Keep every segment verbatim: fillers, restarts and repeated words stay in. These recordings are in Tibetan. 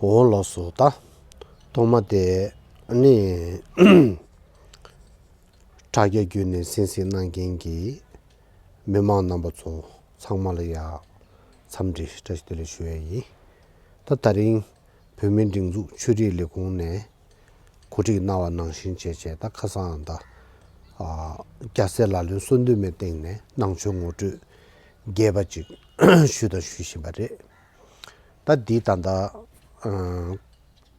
འོང་ལགས་སོ། ད་ཐོག་མ་དེ་ནི་དྲ་རྒྱ་བརྒྱུད་ནས་གསན་གཟིགས་གནང་མཁན་གྱི་མི་མང་རྣམ་པ་ཚོ་ཚང་མ་ལ་ཡང་འཚམས་འདྲི་བཀྲ་ཤིས་བདེ་ལེགས་ཞུ་ཡས་ཡིན། ད་དེ་རིང་བོད་མིའི་སྒྲིག་འཛུགས་ཆོས་རིག་ལས་ཁུངས་ནས་གོ་སྒྲིག་གནང་བ་ནང་བཞིན་བྱས་བྱས་ད་ཁ་སང་ད་ཨ་རྒྱལ་སྲས་ལག་ལེན་གསུམ་དུ་མའི་སྟེང་ནས་ནང་ཆོས་ངོ་སྤྲོད་རྒྱས་པ་ཅིག་ཞུས་དང་ཞུ་བཞིན་པ་རེད། ད་འདི་ད་ལྟ་ཨ་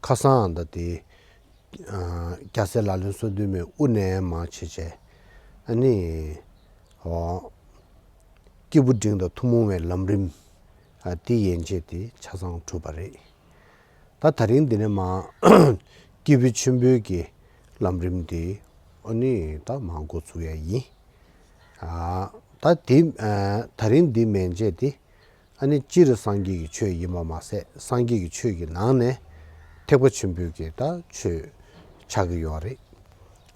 ཁ་སང་ད་དེ་ཨ་རྒྱལ་སྲས་ལག་ལེན་གསུམ་དུ་མའི་དབུ་ནས་མར་བྱས་བྱས་ཨ་ནི་ཨོ་སྐྱེས་བུ་འབྲིང་དང་ཐུན་མོང་བའི་ལམ་རིམ་ཨ་དེ་ཡན་ཆད་དེ་ཆ་ཚང་གྲུབ་པ་རེད། ད་དེ་རིང་འདི་ནས་མར་སྐྱེས་བུ་ཆེན་པོའི་གི་ལམ་རིམ་དེ་ཨ་ནི་ད་མར་འགོ་ཚུགས་ཡ་ཡིན། ཨ་ད་དེ་ཨ་དེ་རིང་འདི་མན་ཆད་དེ་ཨ་ནི་སྤྱིར་སངས་རྒྱས་ཀྱི་ཆོས་ཡིན་པ་མ་ཟད་སངས་རྒྱས་ཀྱི་ཆོས་ཀྱི་ནང་ནས་ཐེག་པ་ཆེན་པོའི་གི་ད་ཆོས་ཆགས་ཀྱི་ཡོད་རེད།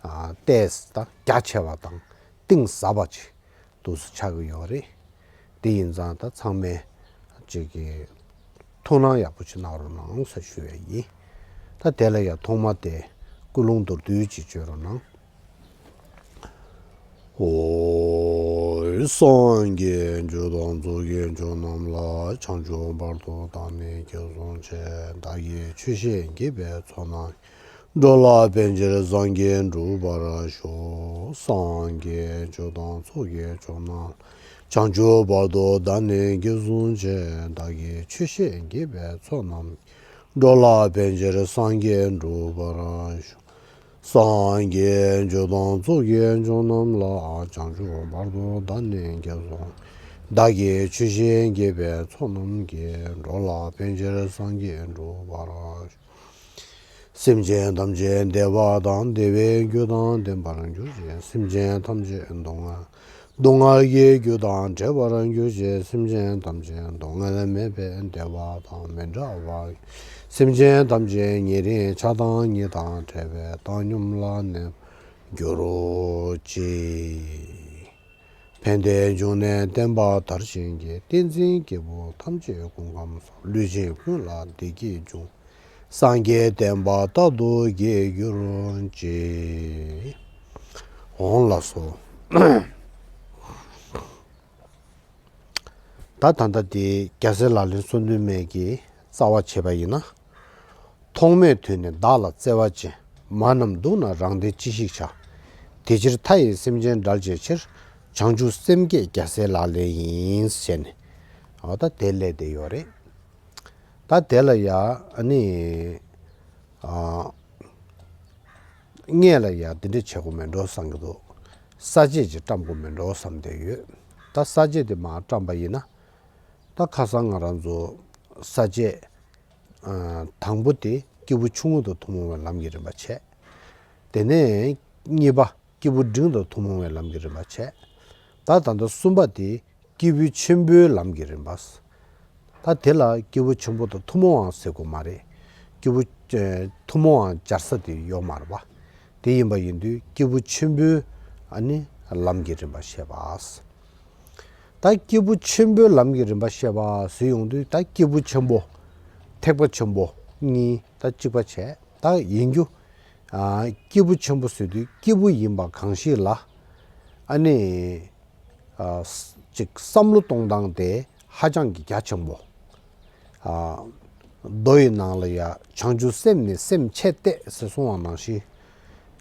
ཨ་ཏོག་ཙམ་ད་རྒྱ་ཆེ་བ་དང་གཏིང་ཟབ་པ་ཅིག་འདུག་སེ་ཆགས་ཀྱི་ཡོད་རེད། དེ་ཡིན་ཙང་ད་ཚང་མས་ཅིག་གི་ཐུགས་སྣང་ཡག་པོ་ཅིག་གནང་རོགས་གནང་ཟེར་ཞུ་ཡ་ཡིན། ད་དེ་ལ་ཡང་ཐོག་མ་དེ་ཀུན་སློང་མདོར་བསྡུས་ཅིག་བརྗོད་རོགས་གནང་། ཨོ། སངས་རྒྱས་རྒྱུ་དང་ཚོགས་ཀྱི་མཆོག་རྣམས་ལ། བྱང་ཆུབ་བར་དུ་བདག་ནི་སྐྱེས་སུ་མཆི། བདག་གིས་ཆོས་བཤད་དགེ་བའི་ཚོགས་རྣམས། འགྲོ་ལ་ཕན་ཕྱིར་སངས་རྒྱས་འགྲུབ་པར་ཤོག། སངས་རྒྱས་རྒྱུ་དང་ཚོགས་ཀྱི་མཆོག་རྣམས། བྱང་ཆུབ་བར་དུ་བདག་ནི་སྐྱེས་སུ་མཆི། བདག་གིས་ཆོས་བཤད་དགེ་བའི་ཚོགས་རྣམས། འགྲོ་ལ་ཕན་ཕྱིར་སངས་རྒྱས་འགྲུབ་པར་ཤོག། སངས་རྒྱས་རྒྱུ་དང་ཚོགས་ཀྱི་མཆོག་རྣམས་ལ། བྱང་ཆུབ་བར་དུ་བདག་ནི་སྐྱེས་སུ། བདག་གིས་ཆོས་བཤད་དགེ་བའི་ཚོགས་རྣམས་ཀྱིས། འགྲོ་ལ་ཕན་ཕྱིར་སངས་རྒྱས་འགྲུབ་པར་ཤོག། སེམས་ཅན་ཐམས་ཅད་བདེ་བ་དང་བདེ་བའི་རྒྱུ་དང་ལྡན་པར་གྱུར་ཅིག། སེམས་ཅན་ཐམས་ཅད་སྡུག་བསྔལ་སྡུག་བསྔལ་གྱི་རྒྱུ་དང་བྲལ་བར་གྱུར་ཅིག། སེམས་ཅན་ཐམས་ཅད་སྡུག་བསྔལ་མེད་པའི་བདེ་བ་དང་མི་འབྲལ་བར། སེམས་ཅན་ཐམས་ཅད་ཉེ་རིང་ཆགས་སྡང་གཉིས་དང་བྲལ་བའི་བཏང་སྙོམས་ལ་གནས་པར་གྱུར་ཅིག། ཕན་བདེའི་འབྱུང་གནས་བརྟན་པ་དར་ཞིང་རྒྱས། བསྟན་འཛིན་སྐྱེས་བུ་ཐམས་ཅད་སྐུ་ཁམས་སོགས། ལུས་ཅན་ཀུན་ལ་བདེ་སྐྱིད་འབྱུང་། སངས་རྒྱས་བསྟན་པ་རྟག་ཏུ་རྒྱས་གྱུར་ཅིག། འོང་ལགས་སོ། ད་ད་ལྟ་དེ་རྒྱལ་སྲས་ལག་ལེན་གསུམ་དུ་མའི་གི་རྩ་བ་བྱས་པ་ཡིན་ན། ཐོག་མེད་དུས་ནས་བདག་ལ་བརྩེ་བ་ཅན། མ་རྣམས་སྡུག་ན་རང་བདེ་ཅི་ཞིག་བྱ། དེ་ཕྱིར་མཐའ་ཡས་སེམས་ཅན་བསྒྲལ་བྱའི་ཕྱིར། བྱང་ཆུབ་སེམས་བསྐྱེད་རྒྱལ་སྲས་ལག་ལེན་ཡིན། ཟེར་ནས་འོ་ད་དེ་སླེབས་བསྡད་ཡོད་རེད། ད་དེ་ལ་ཡ་ཨ་ནི་ཨ་སྔས་ལ་ཡ་འདི་འདྲ་བྱེད་དགོས་མེད་འགྲོ་བསམ་གྱི་འདུག། ས་བཅད་ཅིག་བཀྲམ་དགོས་མེད་འགྲོ་བསམ་བསྡད་ཡོད། ད་ས་བཅད་དེ་མར་བཀྲམ་པ་ཡིན་ན། ད་ཁ་སང་ང་རང་ཚོ་ས་བཅད་ཨ་དང་པོ་དེ་སྐྱེས་བུ་ཆུང་ངུ་དང་ཐུན་མོང་བའི་ལམ་གྱི་རིམ་པ་བྱས། དེ་ནས་གཉིས་པ་སྐྱེས་བུ་འབྲིང་དང་ཐུན་མོང་བའི་ལམ་གྱི་རིམ་པ་བྱས། ད་ད་ལྟ་གསུམ་པ་དེ་སྐྱེས་བུ་ཆེན་པོའི་ལམ་གྱི་རིམ་པ། ད་དེ་ལ་སྐྱེས་བུ་ཆེན་པོ་དང་ཐུན་མོང་བའང་ཟེར་དགོས་མ་རེད། སྐྱེས་བུ་ཨ་ཐུན་མོང་བའང་སྦྱར་ས་དེ་ཡོད་མ་རེད་པ། དེ་ཡིན་པ་ཡིན་དུས་སྐྱེས་བུ་ཆེན་པོའི་ཨ་ནི་ལམ་གྱི་རིམ་པ་བཤད་པ། ད་སྐྱེས་བུ་ཆེན་པོའི་ལམ་གྱི་རིམ་པ་བཤད་པ་ཟེར་ཡོང་དུས་ད་སྐྱེས་བུ་ཆེན་པོ། ཐེག་པ་ཆེན་པོ་གཉིས་ད་གཅིག་པ་བྱས། ད་ཡིན་རྒྱུ། ཨ་སྐྱེས་བུ་ཆེན་པོ་ཟེར་དུས་སྐྱེས་བུ་ཡིན་པ་གང་ཞིག་ལ། ཨ་ནི། ཨ་ཅིག་བསམ་བློ་གཏོང་སྟངས་དེ་ཧ་ཅང་གི་རྒྱ་ཆེན་པོ། ཨ་མདོ་ཡི་ནང་ལ་ཡ་བྱང་ཆུབ་སེམས་ནི་སེམས་ཆེས་གཏད་ཟེར་གསུངས་པ་ནང་བཞིན།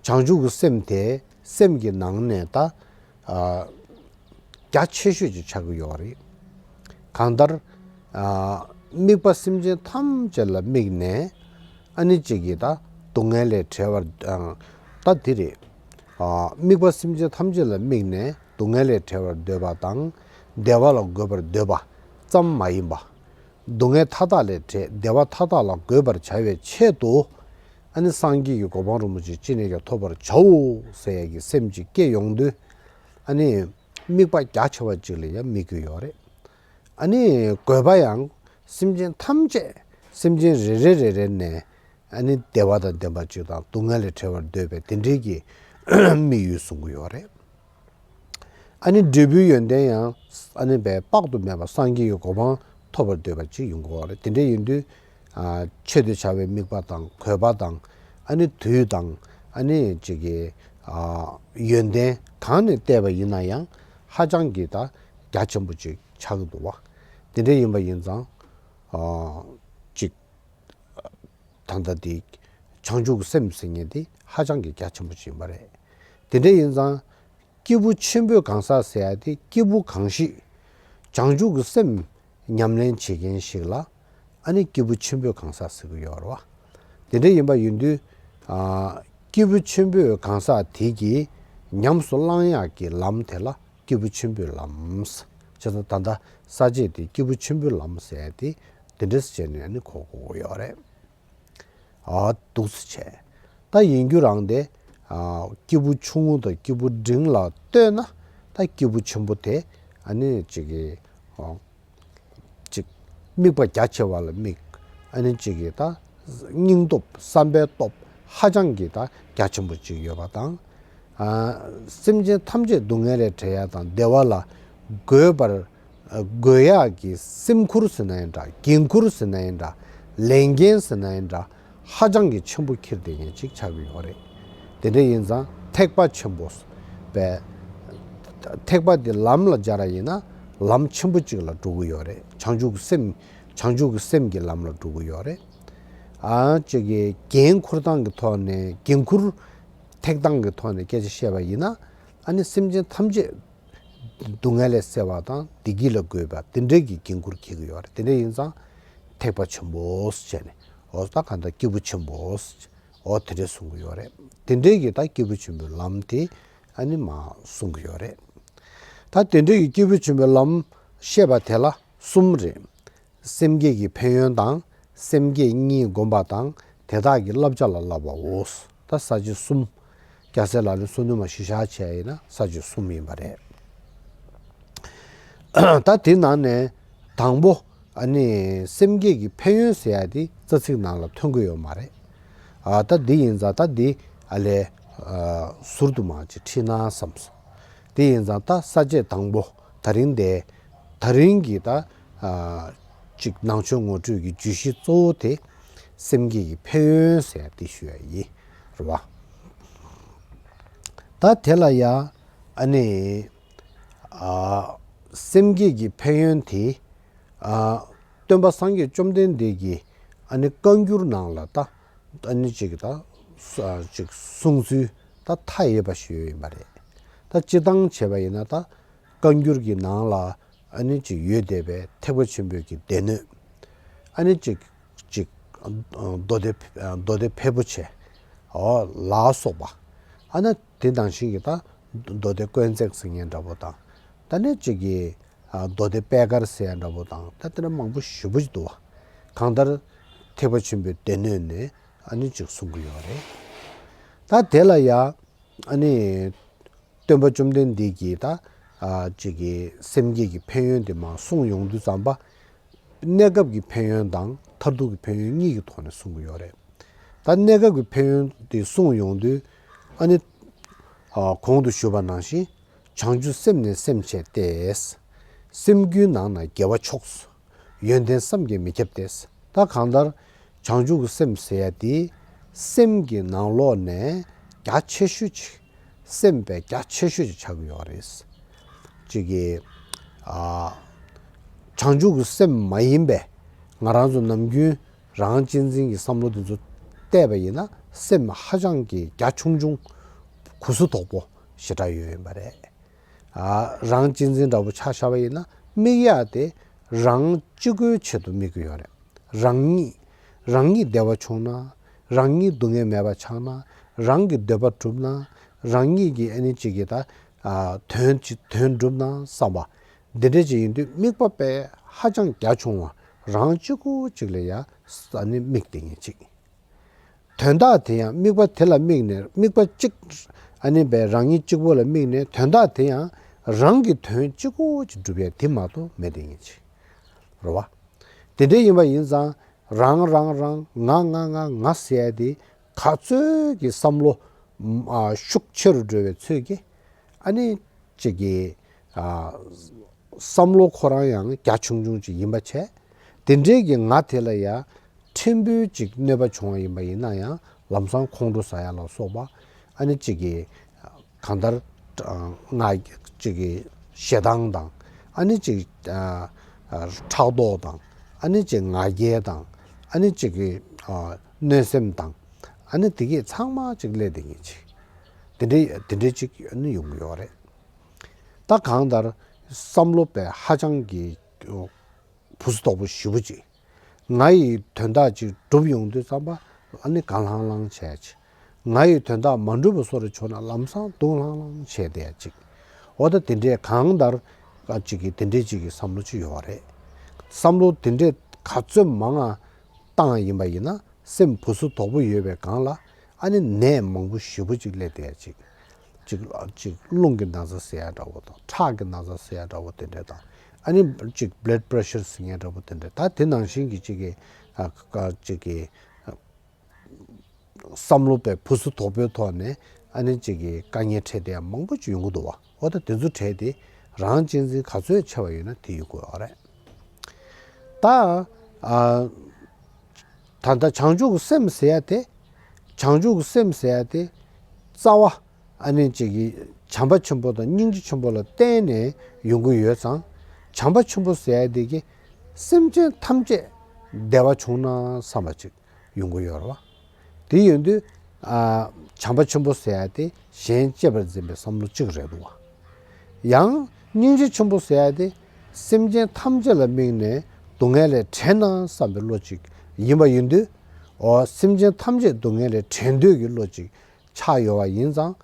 བྱང་ཆུབ་ཀྱི་སེམས་དེ་སེམས་ཀྱི་ནང་ནས་ད་ཨ་རྒྱ་ཆེ་ཤོས་ཅིག་ཆགས་ཀྱི་ཡོད་རེད། གང་ལྟར་ཨ་དམིགས་པ་སེམས་ཅན་ཐམས་ཅད་ལ་དམིགས་ནས་ཨ་ནི་གཅིག་གིས་ད་སྡུག་བསྔལ་ལས་བྲལ་བར་ཨ་ད་དེ་རེད། ཨ་དམིགས་པ་སེམས་ཅན་ཐམས་ཅད་ལ་དམིགས་ནས་སྡུག་བསྔལ་ལས་བྲལ་བར་འདོད་པ་དང་བདེ་བ་ལ་འགོད་པར་འདོད་པ་ཙམ་མ་ཡིན་པ། སྡུག་བསྔལ་མཐའ་དག་ལས་བྲལ་བདེ་བ་མཐའ་དག་ལ་འགོད་པར་བྱ་བའི་ཆེད་དུ་ཨ་ནི་སངས་རྒྱས་ཀྱི་གོ་འཕང་རིན་པོ་ཆེ་ཅི་ནས་ཀྱང་ཐོབ་པར་བྱའོ་ཟེར་ཡ་གི་སེམས་ཅིག་སྐྱེ་ཡོང་དུས་ཨ་ནི་དམིགས་པ་རྒྱ་ཆེ་བ་ཅིག་ལ་ཡང་དམིགས་ཀྱི་ཡོད་རེད། ཨ་ནི་དགོས་པ་ཡང་སེམས་ཅན་ཐམས་ཅད་སེམས་ཅན་རེ་རེ་རེ་རེ་ནས་ཨ་ནི་བདེ་བ་དང་ལྡན་པ་ཅིག་དང་སྡུག་བསྔལ་ལས་བྲལ་བར་འདོད་པའི་དེ་འདྲའི་གི་དམིགས་ཡུལ་བཟུང་གི་ཡོད་རེད། ཨ་ནི་འབྲས་བུའི་ཡོན་ཏན་ཡང་ཨ་ནི་བས་དཔག་ཏུ་མེད་པ་སངས་རྒྱས་ཀྱི་གོ་འཕང་ཐོབ་པར་འདོད་པ་ཅིག་ཡོང་གི་ཡོད་རེད། དེ་འདྲ་ཡིན་དུས་ ཨ་ཆོས་དེ་བྱ་བའི་དམིགས་པ་དང་གོ་བ་དང་ཨ་ནི་དུས་དང་ཨ་ནི་ཅིག་གི་ཨ་ཡོན་ཏན་གང་ནས་བལྟས་པ་ཡིན་ན་ཡང་ཧ་ཅང་གི་ད་རྒྱ་ཆེན་པོ་ཅིག་ཆགས་ཀྱི་འདུག་བ། དེ་འདྲ་ཡིན་པ་ཡིན་ཙང་ཨ་ཅིག་ད་ལྟ་འདི་བྱང་ཆུབ་ཀྱི་སེམས་ཟེར་མཁན་འདི་ཧ་ཅང་གི་རྒྱ་ཆེན་པོ་ཅིག་ཡིན་པ་རེད། དེ་འདྲ་ཡིན་ཙང་སྐྱེས་བུ་ཆེན་པོའི་གང་ཟག་ཟེར་ཡ་དེ་སྐྱེས་བུ་གང་ཞིག་བྱང་ཆུབ་ཀྱི་སེམས་ཉམས་ལེན་བྱེད་མཁན་ཞིག་ལ་ཨ་ནི་སྐྱེས་བུ་ཆེན་པོའི་གང་ཟག་ཟེར་གྱི་ཡོད་རེད་བ། དེ་འདྲ་ཡིན་པ་ཡིན་དུས་ཨ་སྐྱེས་བུ་ཆེན་པོའི་གང་ཟག་དེ་གིས་ཉམས་སུ་བླང་ཡག་གི་ལམ་དེ་ལ་སྐྱེས་བུ་ཆེན་པོའི་ལམ། བྱས་ཙང་ད་ལྟ་ས་བཅད་དེ་སྐྱེས་བུ་ཆེན་པོའི་ལམ་ཟེར་ཡ་དེ་དེ་འདྲ་བྱས་ནས་ཨ་ནི་གོ་དགོས་ཀྱི་ཡོད་རེད། ཨ་འདུག་སེ་བྱས། ད་ཡིན་རྒྱུ་རང་དེ་ཨ་སྐྱེས་བུ་ཆུང་ངུ་དང་སྐྱེས་བུ་འབྲིང་ལ་ལྟོས་ན་ད་སྐྱེས་བུ་ཆེན་པོ་དེ་ཨ་ནི་ཅིག་གི་ཨ་ཅིག་དམིགས་པ་རྒྱ་ཆེ་བ་ལ་དམིགས། ཨ་ནི་ཅིག་གི་ད་སྙིང་སྟོབས་བསམ་པའི་སྟོབས་ཧ་ཅང་གི་ད་རྒྱ་ཆེན་པོ་ཅིག་ཡོད་པ་དང་། ཨ་སེམས་ཅན་ཐམས་ཅད་སྡུག་བསྔལ་ལས་བྲལ་ཡ་དང་བདེ་བ་ལ་འགོད་པར་དགོས་ཡག་གི་སེམས་ཁུར་ཟེར་ན་ཡང་འདྲ། འགན་ཁུར་ཟེར་ན་ཡང་འདྲ། ལས་འགན་ཟེར་ན་ཡང་འདྲ། ཧ་ཅང་གི་ཆེན་པོ་འཁྱེར་བསྡད་མཁན་ཅིག་ཆགས་ཀྱི་ཡོད་རེད། དེ་འདྲ་ཡིན་ཙང་ཐེག་པ་ཆེན་པོ་པས་ཐེག་པ་འདི་ལམ་ལ་སྦྱར་བ་ཡིན་ན་ལམ་ཆེན་པོ་ཅིག་ལ་འགྲོ་གི་ཡོད་རེད། བྱང་ཆུབ་ཀྱི་སེམས་བྱང་ཆུབ་ཀྱི་སེམས་ཀྱི་ལམ་ལ་འགྲོ་གི་ཡོད་རེད། ཨ་ཅིག་གི་འགན་འཁུར་སྟངས་ཀྱི་ཐོག་ནས་འགན་འཁུར་ཐེག་སྟངས་ཀྱི་ཐོག་ནས་སྐད་ཆ་བཤད་པ་ཡིན་ན་ཨ་ནི་སེམས་ཅན་ཐམས་ཅད་སྡུག་བསྔལ་ལས་སེལ་བ་དང་བདེ་སྐྱིད་ལ་འགོད་པ་དེ་འདྲའི་གི་འགན་འཁུར་འཁྱེར་གྱི་ཡོད་རེད། དེ་འདྲ་ཡིན་ཙང་ཐེག་པ་ཆེན་པོ་ཟེར་ནས་འོ་ད་གང་ལྟར་སྐྱེས་བུ་ཆེན་པོ་ཟེར་འོ་དེ་འདྲས་གསུང་གི་ཡོད་རེད། དེ་འདྲའི་གི་ད་སྐྱེས་བུ་ཆེན་པོའི་ལམ་དེ་ཨ་ནི་མ་གསུང་གི་ཡོད་རེད། ད་དེ་འདྲའི་གི་སྐྱེས་བུ་ཆེན་པོའི་ལམ་བཤད་པ་དེ་ལ་གསུམ་རེད། སེམས་བསྐྱེད་ཀྱི་ཕན་ཡོན་དང་སེམས་བསྐྱེད་གཉིས་བསྒོམ་པ་དང་དེ་དག་གི་བསླབ་བྱ་ལ་བསླབ་པའོ། ད་ས་བཅད་གསུམ། སྐྱ་སེར་ལག་ལེན་སོ་བདུན་མ་གཞི་བཞག་བྱས་ཡིན་ན་ས་བཅད་གསུམ་ཡིན་པ་རེད། ད་དེ་ནང་ནས་དང་པོ་ཨ་ནི་སེམས་བསྐྱེད་ཀྱི་ཕན་ཡོན་ཟེར་ཡ་དེ་རྩ་ཚིག་ནང་ལ་ཐོན་གི་ཡོད་མ་རེད། ཨ་ད་འདི་ཡིན་ཙང་ད་འདི་ཨ་ལས་ཟུར་དུ་མ་ཅིག་ཁྲིད་ན་བསམས་སོང་། དེ་ཡིན་ཙང་ད་ས་བཅད་དང་པོ་ད་རིང་དེ་ད་རིང་གི་ད་ཨ་ཅིག་ནང་ཆོས་ངོ་སྤྲོད་ཀྱི་བརྗོད་གཞི་གཙོ་བོ་དེ་སེམས་བསྐྱེད་ཀྱི་ཕན་ཡོན་ཟེར་ཡ་དེ་ཞུ་ཡ་ཡིན་རེད་བ། ད་དེ་ལ་ཡ་ཨ་ནི་ཨ་སེམས་བསྐྱེད་ཀྱི་ཕན་ཡོན་དེ་ཨ་སྟོན་པ་སངས་རྒྱས་བཅོམ་ལྡན་འདས་ཀྱི་ཨ་ནི་བཀའ་འགྱུར་ནང་ལ་ད་ཨ་ནི་ཅིག་ད་ཨ་ཅིག་གསུང་ཚུལ་ད་མཐའ་ཡས་པ་ཞིག་ཡོད་ཡིན་པ་རེད། ད་སྤྱིར་བཏང་བྱས་པ་ཡིན་ན་ད་བཀའ་འགྱུར་གྱི་ནང་ལ་ཨ་ནི་ཅིག་ཡོད་བསྡད་པའི་ཐེག་པ་ཆེན་པོའི་གི་སྡེ་སྣོད་ཨ་ནི་ཅིག་ཅིག་མདོ་སྡེ་མདོ་སྡེ་ཕལ་པོ་ཆེ་འོ་ལ་སོགས་པ་ཨ་ནི་དེ་ནང་བཞིན་གྱི་ད་མདོ་སྡེ་ཀུན་བརྩེགས་ཟེར་མཁན་འདྲ་པོ་དང་ད་ནི་ཅིག་གི་མདོ་སྡེ་པད་དཀར་ཟེར་ཡ་འདྲ་པོ་དང་ད་དེ་འདྲ་མང་པོ་ཞེ་པོ་ཅིག་འདུག་བ། གང་ལྟར་ཐེག་པ་ཆེན་པོའི་སྡེ་སྣོད་ནས་ཨ་ནི་ཅིག་གསུང་གི་ཡོད་རེད། ད་དེ་ལ་ཡ་ཨ་ནི་སྟོན་པ་བཅོམ་ལྡན་འདས་ཀྱིས་ད་ཨ་ཅིག་གི་སེམས་བསྐྱེད་ཀྱི་ཕན་ཡོན་དེ་མར་གསུངས་ཡོང་དུས་ཙམ་པ། གནས་སྐབས་ཀྱི་ཕན་ཡོན་དང་མཐར་ཐུག་གི་ཕན་ཡོན་གཉིས་ཀྱི་ཐོག་ནས་གསུང་གི་ཡོད་རེད། ད་གནས་སྐབས་ཀྱི་ཕན་ཡོན་དེ་གསུངས་ཡོང་དུས་ཨ་ནི་ཨ་གོང་དུ་ཞུས་པ་ནང་བཞིན་བྱང་ཆུབ་སེམས་ནི་སེམས་བྱས་ཏེ། སེམས་རྒྱུད་ནང་ན་དགེ་བ་མཆོག་ཡོན་ཏན་བསམ་གྱིས་མི་ཁྱབ་སྟེ། ད་གང་ལྟར་བྱང་ཆུབ་ཀྱི་སེམས་ཟེར་ཡ་དེ་སེམས་ཀྱི་ནང་ལོགས་ནས་རྒྱ་ཆེ་ཤོས་ཅིག་སེམས་དཔའ་རྒྱ་ཆེ་ཤོས་ཅིག་ཆགས་ཀྱི་ཡོད་རེད། ཅིག་གིས་ཨ་བྱང་ཆུབ་ཀྱི་སེམས་མ་ཡིན་པའི་ང་རང་ཚོ་ནམ་རྒྱུན་རང་གཅེས་འཛིན་གྱི་བསམ་བློ་དེ་ཚོ་བལྟས་པ་ཡིན་ན་སེམས་ཧ་ཅང་གི་རྒྱ་ཆུང་ཆུང་གུ་སུ་དོག་པོ་ཞེ་དྲག་ཡོད་ཡིན་པ་རེད། ཨ་རང་གཅེས་འཛིན་འདྲ་པོ་ཆ་བཞག་པ་ཡིན་ན་དམིགས་ཡག་དེ་རང་གཅིག་པོའི་ཆེད་དུ་དམིགས་ཀྱི་ཡོད་རེད། རང་ཉིད་རང་ཉིད་བདེ་བ་བྱུང་ན་རང་ཉིད་སྡུག་བསྔལ་མེད་པ་ཆགས་ན་རང་གི་འདོད་པ་འགྲུབ་ན་རང་ཉིད་ཀྱི་ཨ་ནི་གཅིག་གི་ད་ཨ་དོན་གཅིག་དོན་འགྲུབ་ན་བསམ་པ་འདི་འདྲ་ཅིག་ཡིན་དུས་དམིགས་པ་དཔེ་ཧ་ཅང་རྒྱ་ཆུང་བ་རང་གཅིག་པོ་གཅིག་ལ་ཡ་ཨ་ནི་དམིགས་བསྡད་མཁན་ཅིག་དོན་དག་དེ་ཡང་དམིགས་པ་དེ་ལ་དམིགས་ནས་དམིགས་པ་གཅིག་ཨ་ནི་བས་རང་ཉིད་གཅིག་པོ་ལ་དམིགས་ནས་དོན་དག་དེ་ཡང་རང་གི་དོན་གཅིག་པོ་གཅིག་སྒྲུབ་ཡ་དེ་མ་གཏོགས་མེད་དེ་ཡིན་ཅིག་རེད་བ། དེ་འདྲ་ཡིན་པ་ཡིན་ཙང་རང་རང་རང་ང་ང་ང་ང་ཟེར་ཡ་དེ་ག་ཚོད་ཀྱི་བསམ་བློ་ཨ་ཤུགས་ཆེ་རུ་འགྲོ་བའི་ཚོད་ཀྱིས་ཨ་ནི་གཅིག་གི་ཨ། བསམ་བློ་ཁོ་རང་ཡང་རྒྱ་ཆུང་ཆུང་ཅིག་ཡིན་པ་བྱས། དེ་འདྲའི་གི་ང་དེ་ལ་ཡ་ ཕྲན་བུ་ཅིག་གནོད་པ་བྱུང་བ་ཡིན་པ་ཡིན་ན་ཡང་ལམ་སང་ཁོང་ཁྲོ་ཟ་ཡ་ལ་སོགས་པ། ཨ་ནི་གཅིག་གི་གང་ལྟར་ང་གཅིག་གི་ཞེ་སྡང་དང་། ཨ་ནི་གཅིག་ཕྲག་དོག་དང་། ཨ་ནི་གཅིག་ང་རྒྱལ་དང་། ཨ་ནི་གཅིག་གི་གནོད་སེམས་དང་། ཨ་ནི་དེ་གས་ཚང་མ་གཅིག་སླེབས་བསྡད་མཁན་ཅིག་དེ་འདྲའི་དེ་འདྲའི་ཅིག་ཨ་ནི་ཡོང་གི་ཡོད་རེད། ད་གང་ལྟར་བསམ་བློ་དཔེ་ཧ་ཅང་གི་བུ་སུ་དོག་པོ་ཞེ་པོ་ཅིག་ང་ཡི་དོན་དག་ཅིག་འགྲུབ་ཡོང་དུས་ཙམ་པ་ཨ་ནི་དགའ་ལྷང་ལྷང་བྱས་ཅིག་ང་ཡི་དོན་དག་མ་འགྲུབ་པ་སོགས་རེ་བྱུང་ན་ལམ་སང་སྡུག་ལྷང་ལྷང་བྱས་བསྡད་ཅིག་འོ་ད་དེ་འདྲའི་གང་ལྟར་ཨ་ཅིག་གི་དེ་འདྲའི་ཅིག་གི་བསམ་བློ་ཅིག་ཡོད་པ་རེད། བསམ་བློ་དེ་འདྲའི་ག་ཚོད་མང་ང་བཏང་ཡིན་པ་ཡིན་ན་སེམས་བུ་སུ་དོག་པོ་ཡོད་པའི་སྒང་ལ་ཨ་ནི་ནད་མང་པོ་ཞེ་པོ་ཅིག་སླེབས་བསྡད་ཅིག་ཅིག་ཅིག་རླུང་གི་ན་ཚ་ཟེར་ཡ་འདྲ་བོ་དང་ཁྲག་གི་ན་ཚ་ཟེར་ཡ་འདྲ་བོ་དེ་འདྲ་དང་། ཨ་ནི་ཅིག་blood pressure ཟེར་མཁན་འདྲ་བོ་དེ་འདྲ། ད་དེ་ནང་བཞིན་གྱི་ཅིག་གི་ཨ་ཀ་ཅིག་གི་ཨ་བསམ་བློ་དཔེ་བུ་སུ་དོག་པོའི་ཐོག་ནས་ཨ་ནི་ཅིག་གི་དཀའ་ངལ་འཕྲད་བསྡད་ཡ་མང་པོ་ཅིག་ཡོང་གི་འདུག་བ། འོ་ད་དེ་ཚོ་འཕྲད་དེ་རང་གཅེས་འཛིན་ག་ཚོད་ཆེ་བ་ཡོད་ན་དེ་ཡོང་གི་ཡོད་རེད། ད་ཨ་ད་ལྟ་བྱང་ཆུབ་ཀྱི་སེམས་ཟེར་ཡ་དེ། བྱང་ཆུབ་ཀྱི་སེམས་ཟེར་ཡ་དེ་རྩ་བ་ཨ་ནི་ཅིག་གི་བྱམས་པ་ཆེན་པོ་དང་སྙིང་རྗེ་ཆེན་པོ་ལ་བརྟེན་ནས་ཡོང་གི་ཡོད་ཙང་། བྱམས་པ་ཆེན་པོ་ཟེར་ཡ་དེ་གི་སེམས་ཅན་ཐམས་ཅད་བདེ་བ་བྱུང་ན་བསམ་པ་ཅིག་ཡོང་གི་ཡོད་རེད་བ། དེ་ཡོང་དུས་ཨ་བྱམས་པ་ཆེན་པོ་ཟེར་ཡ་དེ་གཞན་གཅེས་པར་འཛིན་པའི་བསམ་བློ་གཅིག་རེད་འདུག་བ། ཡང་སྙིང་རྗེ་ཆེན་པོ་ཟེར་ཡ་དེ་སེམས་ཅན་ཐམས་ཅད་ལ་དམིགས་ནས་སྡུག་བསྔལ་ལས་བྲལ་ན་བསམ་པའི་བློ་གཅིག་ཡིན་པ་ཡིན་དུས། འོ་སེམས་ཅན་ཐམས་ཅད་སྡུག་བསྔལ་ལས་བྲལ་འདོད་ཀྱི་བློ་གཅིག་ཆགས་ཡོད་པ་ཡིན་ཙང་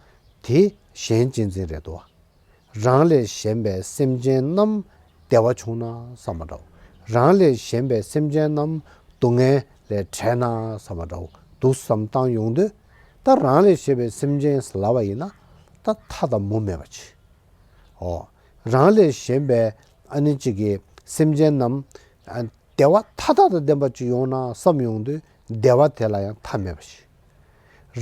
དེ་གཞན་གཅེས་འཛིན་རེད་འདུག་བ། རང་ལས་གཞན་པའི་སེམས་ཅན་རྣམས་བདེ་བ་བྱུང་ན་བསམ་པ་འདྲ་བོ། རང་ལས་གཞན་པའི་སེམས་ཅན་རྣམས་སྡུག་བསྔལ་ལས་བྲལ་ན་བསམ་པ་འདྲ་བོ་འདུག་བསམ་བཏང་ཡོང་དུས། ད་རང་ལས་གཞན་པའི་སེམས་ཅན་ལབ་པ་ཡིན་ན་ད་མཐའ་དང་མུ་མེད་པ་ཅིག་འོ། རང་ལས་གཞན་པའི་ཨ་ནི་གཅིག་གི་སེམས་ཅན་རྣམས་ཨ་བདེ་བ་མཐའ་དག་དང་ལྡན་པ་ཅིག་ཡོང་ན་བསམ་ཡོང་དུས་བདེ་བ་དེ་ལ་ཡང་མཐའ་མེད་པ་ཞིག་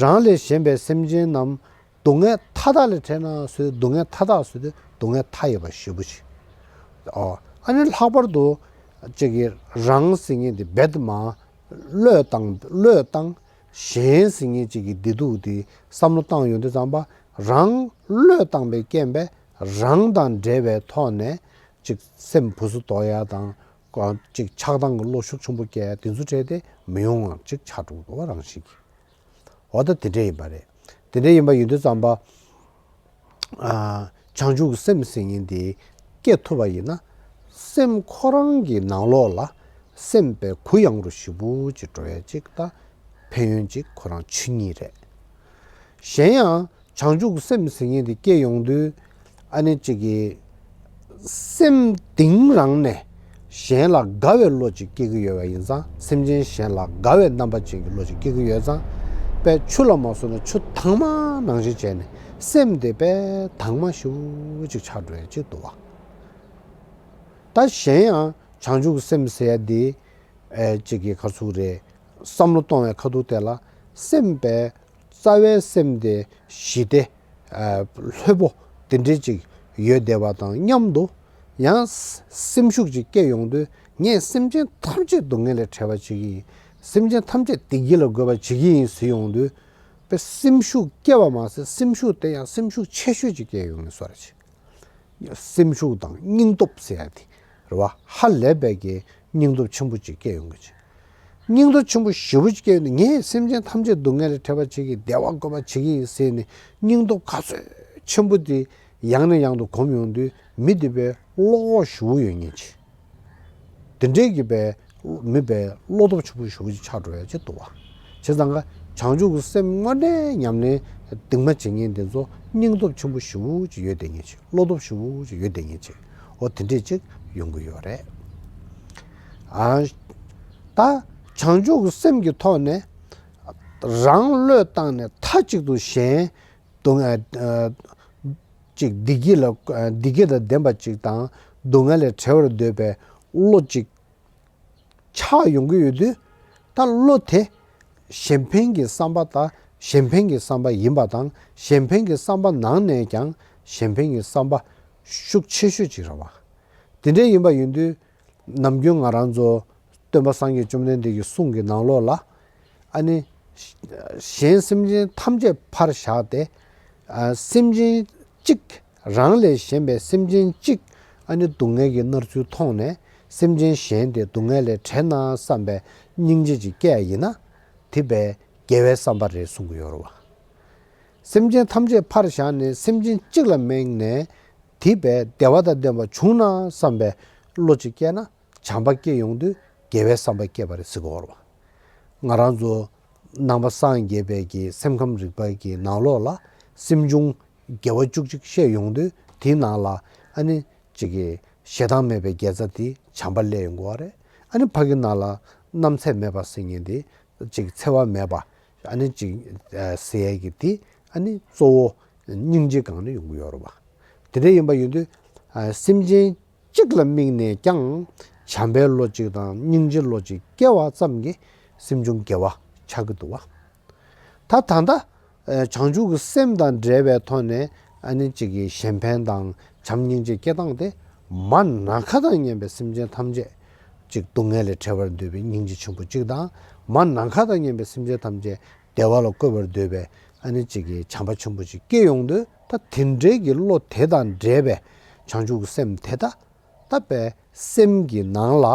རང་ལས་གཞན་པའི་སེམས་ཅན་རྣམས་སྡུག་བསྔལ་མཐའ་དག་ལས་བྲལ་ན་ཟེར། སྡུག་བསྔལ་མཐའ་དག་ཟེར་དུས་སྡུག་བསྔལ་མཐའ་ཡས་པ་ཞེ་པོ་ཞིག་འོ། ཨ་ནི་ལྷག་པར་དུ་གཅིག་གི་རང་ཟེར་མཁན་དེ་རྦད་དེ་མར་བློས་བཏང་བློས་བཏང་། གཞན་ཟེར་མཁན་གཅིག་གི་བདེ་སྡུག་དེ་བསམ་བློ་བཏང་ཡོང་དུས་ཙམ་པ་རང་བློས་བཏང་པའི་རྐྱེན་པས་རང་དང་འབྲེལ་བའི་ཐོག་ནས་ཅིག་སེམས་བུ་སུ་དོག་ཡ་དང་། ཅིག་ཆགས་སྡང་གི་བློ་ཤུགས་ཆེན་པོ་སྐྱེ་ཡ་དེ་ཚོ་འཕྲད་དེ་མི་ཡོང་བ་ཅིག་ཆགས་འགྲོ་གི་འདུག་བ། རང་བཞིན་གྱིས། འོ་ད་དེ་འདྲ་ཡིན་པ་རེད། དེ་འདྲ་ཡིན་པ་ཡིན་དུས་ཙམ་པ། ཨ་བྱང་ཆུབ་ཀྱི་སེམས་ཟེར་མཁན་དེ་སྐྱེ་ཐུབ་པ་ཡིན་ན། སེམས་ཁོ་རང་གི་ནང་ལོགས་ལ་སེམས་དཔའི་གུ་ཡངས་རུ་ཞེ་པོ་ཅིག་འགྲོ་ཡ་ཅིག་ད་ཕན་ཡོན་ཅིག་ཁོ་རང་ཆོས་ཉིད་རེད། གཞན་ཡང་། བྱང་ཆུབ་ཀྱི་སེམས་ཟེར་མཁན་དེ་སྐྱེ་ཡོང་དུས། ཨ་ནི་གཅིག་གི་སེམས་གཏིང་རང་ནས་གཞན་ལ་དགའ་བའི་བློ་ཅིག་སྐྱེ་གི་ཡོད་པ་ཡིན་ཙང་། སེམས་ཅན་གཞན་ལ་དགའ་བའི་རྣམ་པ་ཅན་གྱི་བློ་ཅིག་སྐྱེ་གི་ཡོད་ཙང་། དཔེ་ཆུ་ལ་མ་སོང་ན་ཆུ་དྭངས་མ་ནང་བཞིན་བྱས་ནས་སེམས་དེ་དཔེ་དྭངས་མ་ཞེ་པོ་ཅིག་ཆགས་འགྲོ་ཡ་ཅིག་འདུག་བ། ད་གཞན་ཡང་བྱང་ཆུབ་ཀྱི་སེམས་ཟེར་ཡ་དེ། ཨེ་གཅིག་གི་ག་ཚོད་རེད། བསམ་བློ་གཏོང་བའི་ཁ་ཐུག་དེ་ལ་སེམས་དཔའི་རྩ་བའི་སེམས་དེ་ཞི་བདེ། ཨ་ལྷོད་པོ་དེ་འདྲས་ཅིག་ཡོད་བསྡད་པ་དང་མཉམ་དུ། ཡང་སེམས་ཤུགས་ཅིག་སྐྱེ་ཡོང་དུས། ངས་སེམས་ཅན་ཐམས་ཅད་སྡུག་བསྔལ་ལས་བྲལ་བ་བྱེད་ཀྱི་ཡིན། སེམས་ཅན་ཐམས་ཅད་བདེ་སྐྱིད་ལ་འགོད་པ་བྱེད་ཀྱི་ཡིན་ཟེར་ཡོང་དུས། དཔེ་སེམས་ཤུགས་སྐྱེ་བ་མ་ཟད་སེམས་ཤུགས་དེ་ཡང་སེམས་ཤུགས་ཆེ་ཤོས་ཅིག་སྐྱེ་ཡོང་གི་བཟོ་འདྲ་ཅིག་སེམས་ཤུགས་དང་སྙིང་སྟོབས་ཟེར་ཡ་དེ་རེད་བ། ཧ་ལས་པའི་གི་སྙིང་སྟོབས་ཆེན་པོ་ཅིག་སྐྱེ་ཡོང་གི་ཅིག་སྙིང་སྟོབས་ཆེན་པོ་ཞེ་པོ་ཅིག་སྐྱེ་ཡོང་དུས། ངས་སེམས་ཅན་ཐམས་ཅད་སྡུག་བསྔལ་ལས་བྲལ་བ་བྱེད་ཀྱི་ཡིན། བདེ་བ་འགོད་པ་བྱེད་ཀྱི་ཡིན་ཟེར་ནས་སྙིང་སྟོབས་ག་ཚོད་ཆེན་པོ་དེ་ཡང་ནས་ཡང་དུ་སྒོམ་ཡོང་དུས། མི་དེ་དཔེ་བློ་ཁོག་ཞེ་པོ་ཡོད་མཁན་ཅིག་དེ་འདྲའི་གི་དཔེ་མི་དཔེ་བློ་སྟོབས་ཆེན་པོ་ཞེ་པོ་ཅིག་ཆགས་འགྲོ་ཡ་ཅིག་འདུག་བ། བྱས་ཙང་ཀ་བྱང་ཆུབ་ཀྱི་སེམས་དངོས་གནས་ཉམས་ལེན་གཏིང་མ་བྱེད་མཁན་དེ་ཚོ་སྙིང་སྟོབས་ཆེན་པོ་ཞེ་པོ་ཅིག་ཡོད་བསྡད་མཁན་ཅིག་བློ་སྟོབས་ཞེ་པོ་ཅིག་ཡོད་བསྡད་མཁན་ཅིག་འོ་དེ་འདྲས་ཅིག་ཡོང་གི་ཡོད་རེད། ཨ་ད་བྱང་ཆུབ་ཀྱི་སེམས་ཀྱི་ཐོག་ནས་རང་བློས་བཏང་ནས་མཐའ་གཅིག་ཏུ་གཞན་སྡུག་བསྔལ་ཅིག་བདེ་སྐྱིད་ལ་བདེ་སྐྱིད་དང་ལྡན་པ་ཅིག་དང་སྡུག་བསྔལ་ལས་བྲལ་བར་འདོད་པའི་བློ་ཅིག་ཆགས་ཡོང་གི་ཡོད་དུས། ད་བློ་དེ་གཞན་ཕན་གྱི་བསམ་པ་དང་། གཞན་ཕན་གྱི་བསམ་པ་ཡིན་པ་དང་། གཞན་ཕན་གྱི་བསམ་པ་ནང་ནས་ཀྱང་གཞན་ཕན་གྱི་བསམ་པ་ཤུགས་ཆེ་ཤོས་ཅིག་རེད་བ། དེ་འདྲ་ཡིན་པ་ཡིན་དུས། ནམ་རྒྱུན་ང་རང་ཚོ་ སྟོན་པ་སངས་རྒྱས་བཅོམ་ལྡན་འདས་ཀྱི་གསུང་གི་ནང་ལོགས་ལ། ཨ་ནི་གཞན་སེམས་ཅན་ཐམས་ཅད་ཕར་བཞག་སྟེ། ཨ་སེམས་ཅན་གཅིག་རང་ལས་གཞན་པའི་སེམས་ཅན་གཅིག་ཨ་ནི་སྡུག་བསྔལ་གྱི་མནར་ཚུལ་མཐོང་ནས་སེམས་ཅན་གཞན་དེ་སྡུག་བསྔལ་ལས་བྲལ་ན་བསམ་པའི་སྙིང་རྗེ་ཅིག་སྐྱེ་ཡ་ཡིན་ན། དེ་བས་དགེ་བའི་བསམ་པ་རེད་གསུང་གི་ཡོད་རེད་བ། སེམས་ཅན་ཐམས་ཅད་ཕར་བཞག་ནས་སེམས་ཅན་གཅིག་ལ་དམིགས་ནས། དེ་བས་བདེ་བ་དང་ལྡན་པ་བྱུང་ན་བསམ་པའི་བློ་ཅིག་སྐྱེས་ན། བྱམས་པ་སྐྱེ་ཡོང་དུས་དགེ་བའི་བསམ་པ་སྐྱེས་པ་རེད་ཟེར་གྱི་ཡོད་རེད་བ། ང་རང་ཚོ་ནང་པ་སངས་རྒྱས་པའི་གི་སེམས་ཁམས་རིག་པ་གི་ནང་ལོགས་ལ་སེམས་བྱུང་དགེ་བ་བཅུ་གཅིག་བཤད་ཡོང་དུས། དེའི་ནང་ལ་ཨ་ནི་ཅིག་གི་ཞེ་སྡང་མེད་པའི་དགེ་རྩ་དེ་བྱམས་པ་སླེབས་ཡོང་གི་ཡོད་རེད། ཨ་ནི་ཕ་གི་ནང་ལ་རྣམ་འཚེ་མེད་པ་ཟེར་མཁན་དེ་ཅིག་འཚེ་བ་མེད་པ། ཨ་ནི་ཅིག་ཟེར་ཡས་ཀྱི་དེ་ཨ་ནི་གཙོ་བོ་སྙིང་རྗེ་སྒང་ནས་ཡོང་གི་ཡོད་རེད་བ། དེ་འདྲ་ཡིན་པ་ཡིན་དུས། ཨ་སེམས་ཅན་གཅིག་ལ་དམིགས་ནས་ཀྱང་བྱམས་པའི་བློ་གཅིག་དང་སྙིང་རྗེ་བློ་གཅིག་སྐྱེ་བ་ཙམ་གྱིས་སེམས་བྱུང་དགེ་བ་ཆགས་ཀྱི་འདུག་བ། ད་ད་ལྟ་ཨ་བྱང་ཆུབ་ཀྱི་སེམས་དང་འབྲེལ་བའི་ཐོག་ནས་ཨ་ནི་གཅིག་གི་གཞན་ཕན་དང་བྱམས་སྙིང་རྗེ་སྐྱེ་སྟངས་དེ། མ་ནམ་མཁའ་དང་མཉམ་པའི་སེམས་ཅན་ཐམས་ཅད་ཅིག་སྡུག་བསྔལ་ལས་བྲལ་བར་འདོད་པའི་སྙིང་རྗེ་ཆེན་པོ་གཅིག་དང་། མ་ནམ་མཁའ་དང་མཉམ་པའི་སེམས་ཅན་ཐམས་ཅད་བདེ་བ་ལ་བཀོད་པར་འདོད་པའི་ཨ་ནི་གཅིག་གི་བྱམས་པ་ཆེན་པོ་ཅིག་སྐྱེ་ཡོང་དུས། ད་དེ་འདྲའི་གི་བློ་དེ་དང་འབྲེལ་བའི་བྱང་ཆུབ་ཀྱི་སེམས་དེ་ད་ད་པའི་སེམས་ཀྱི་ནང་ལ་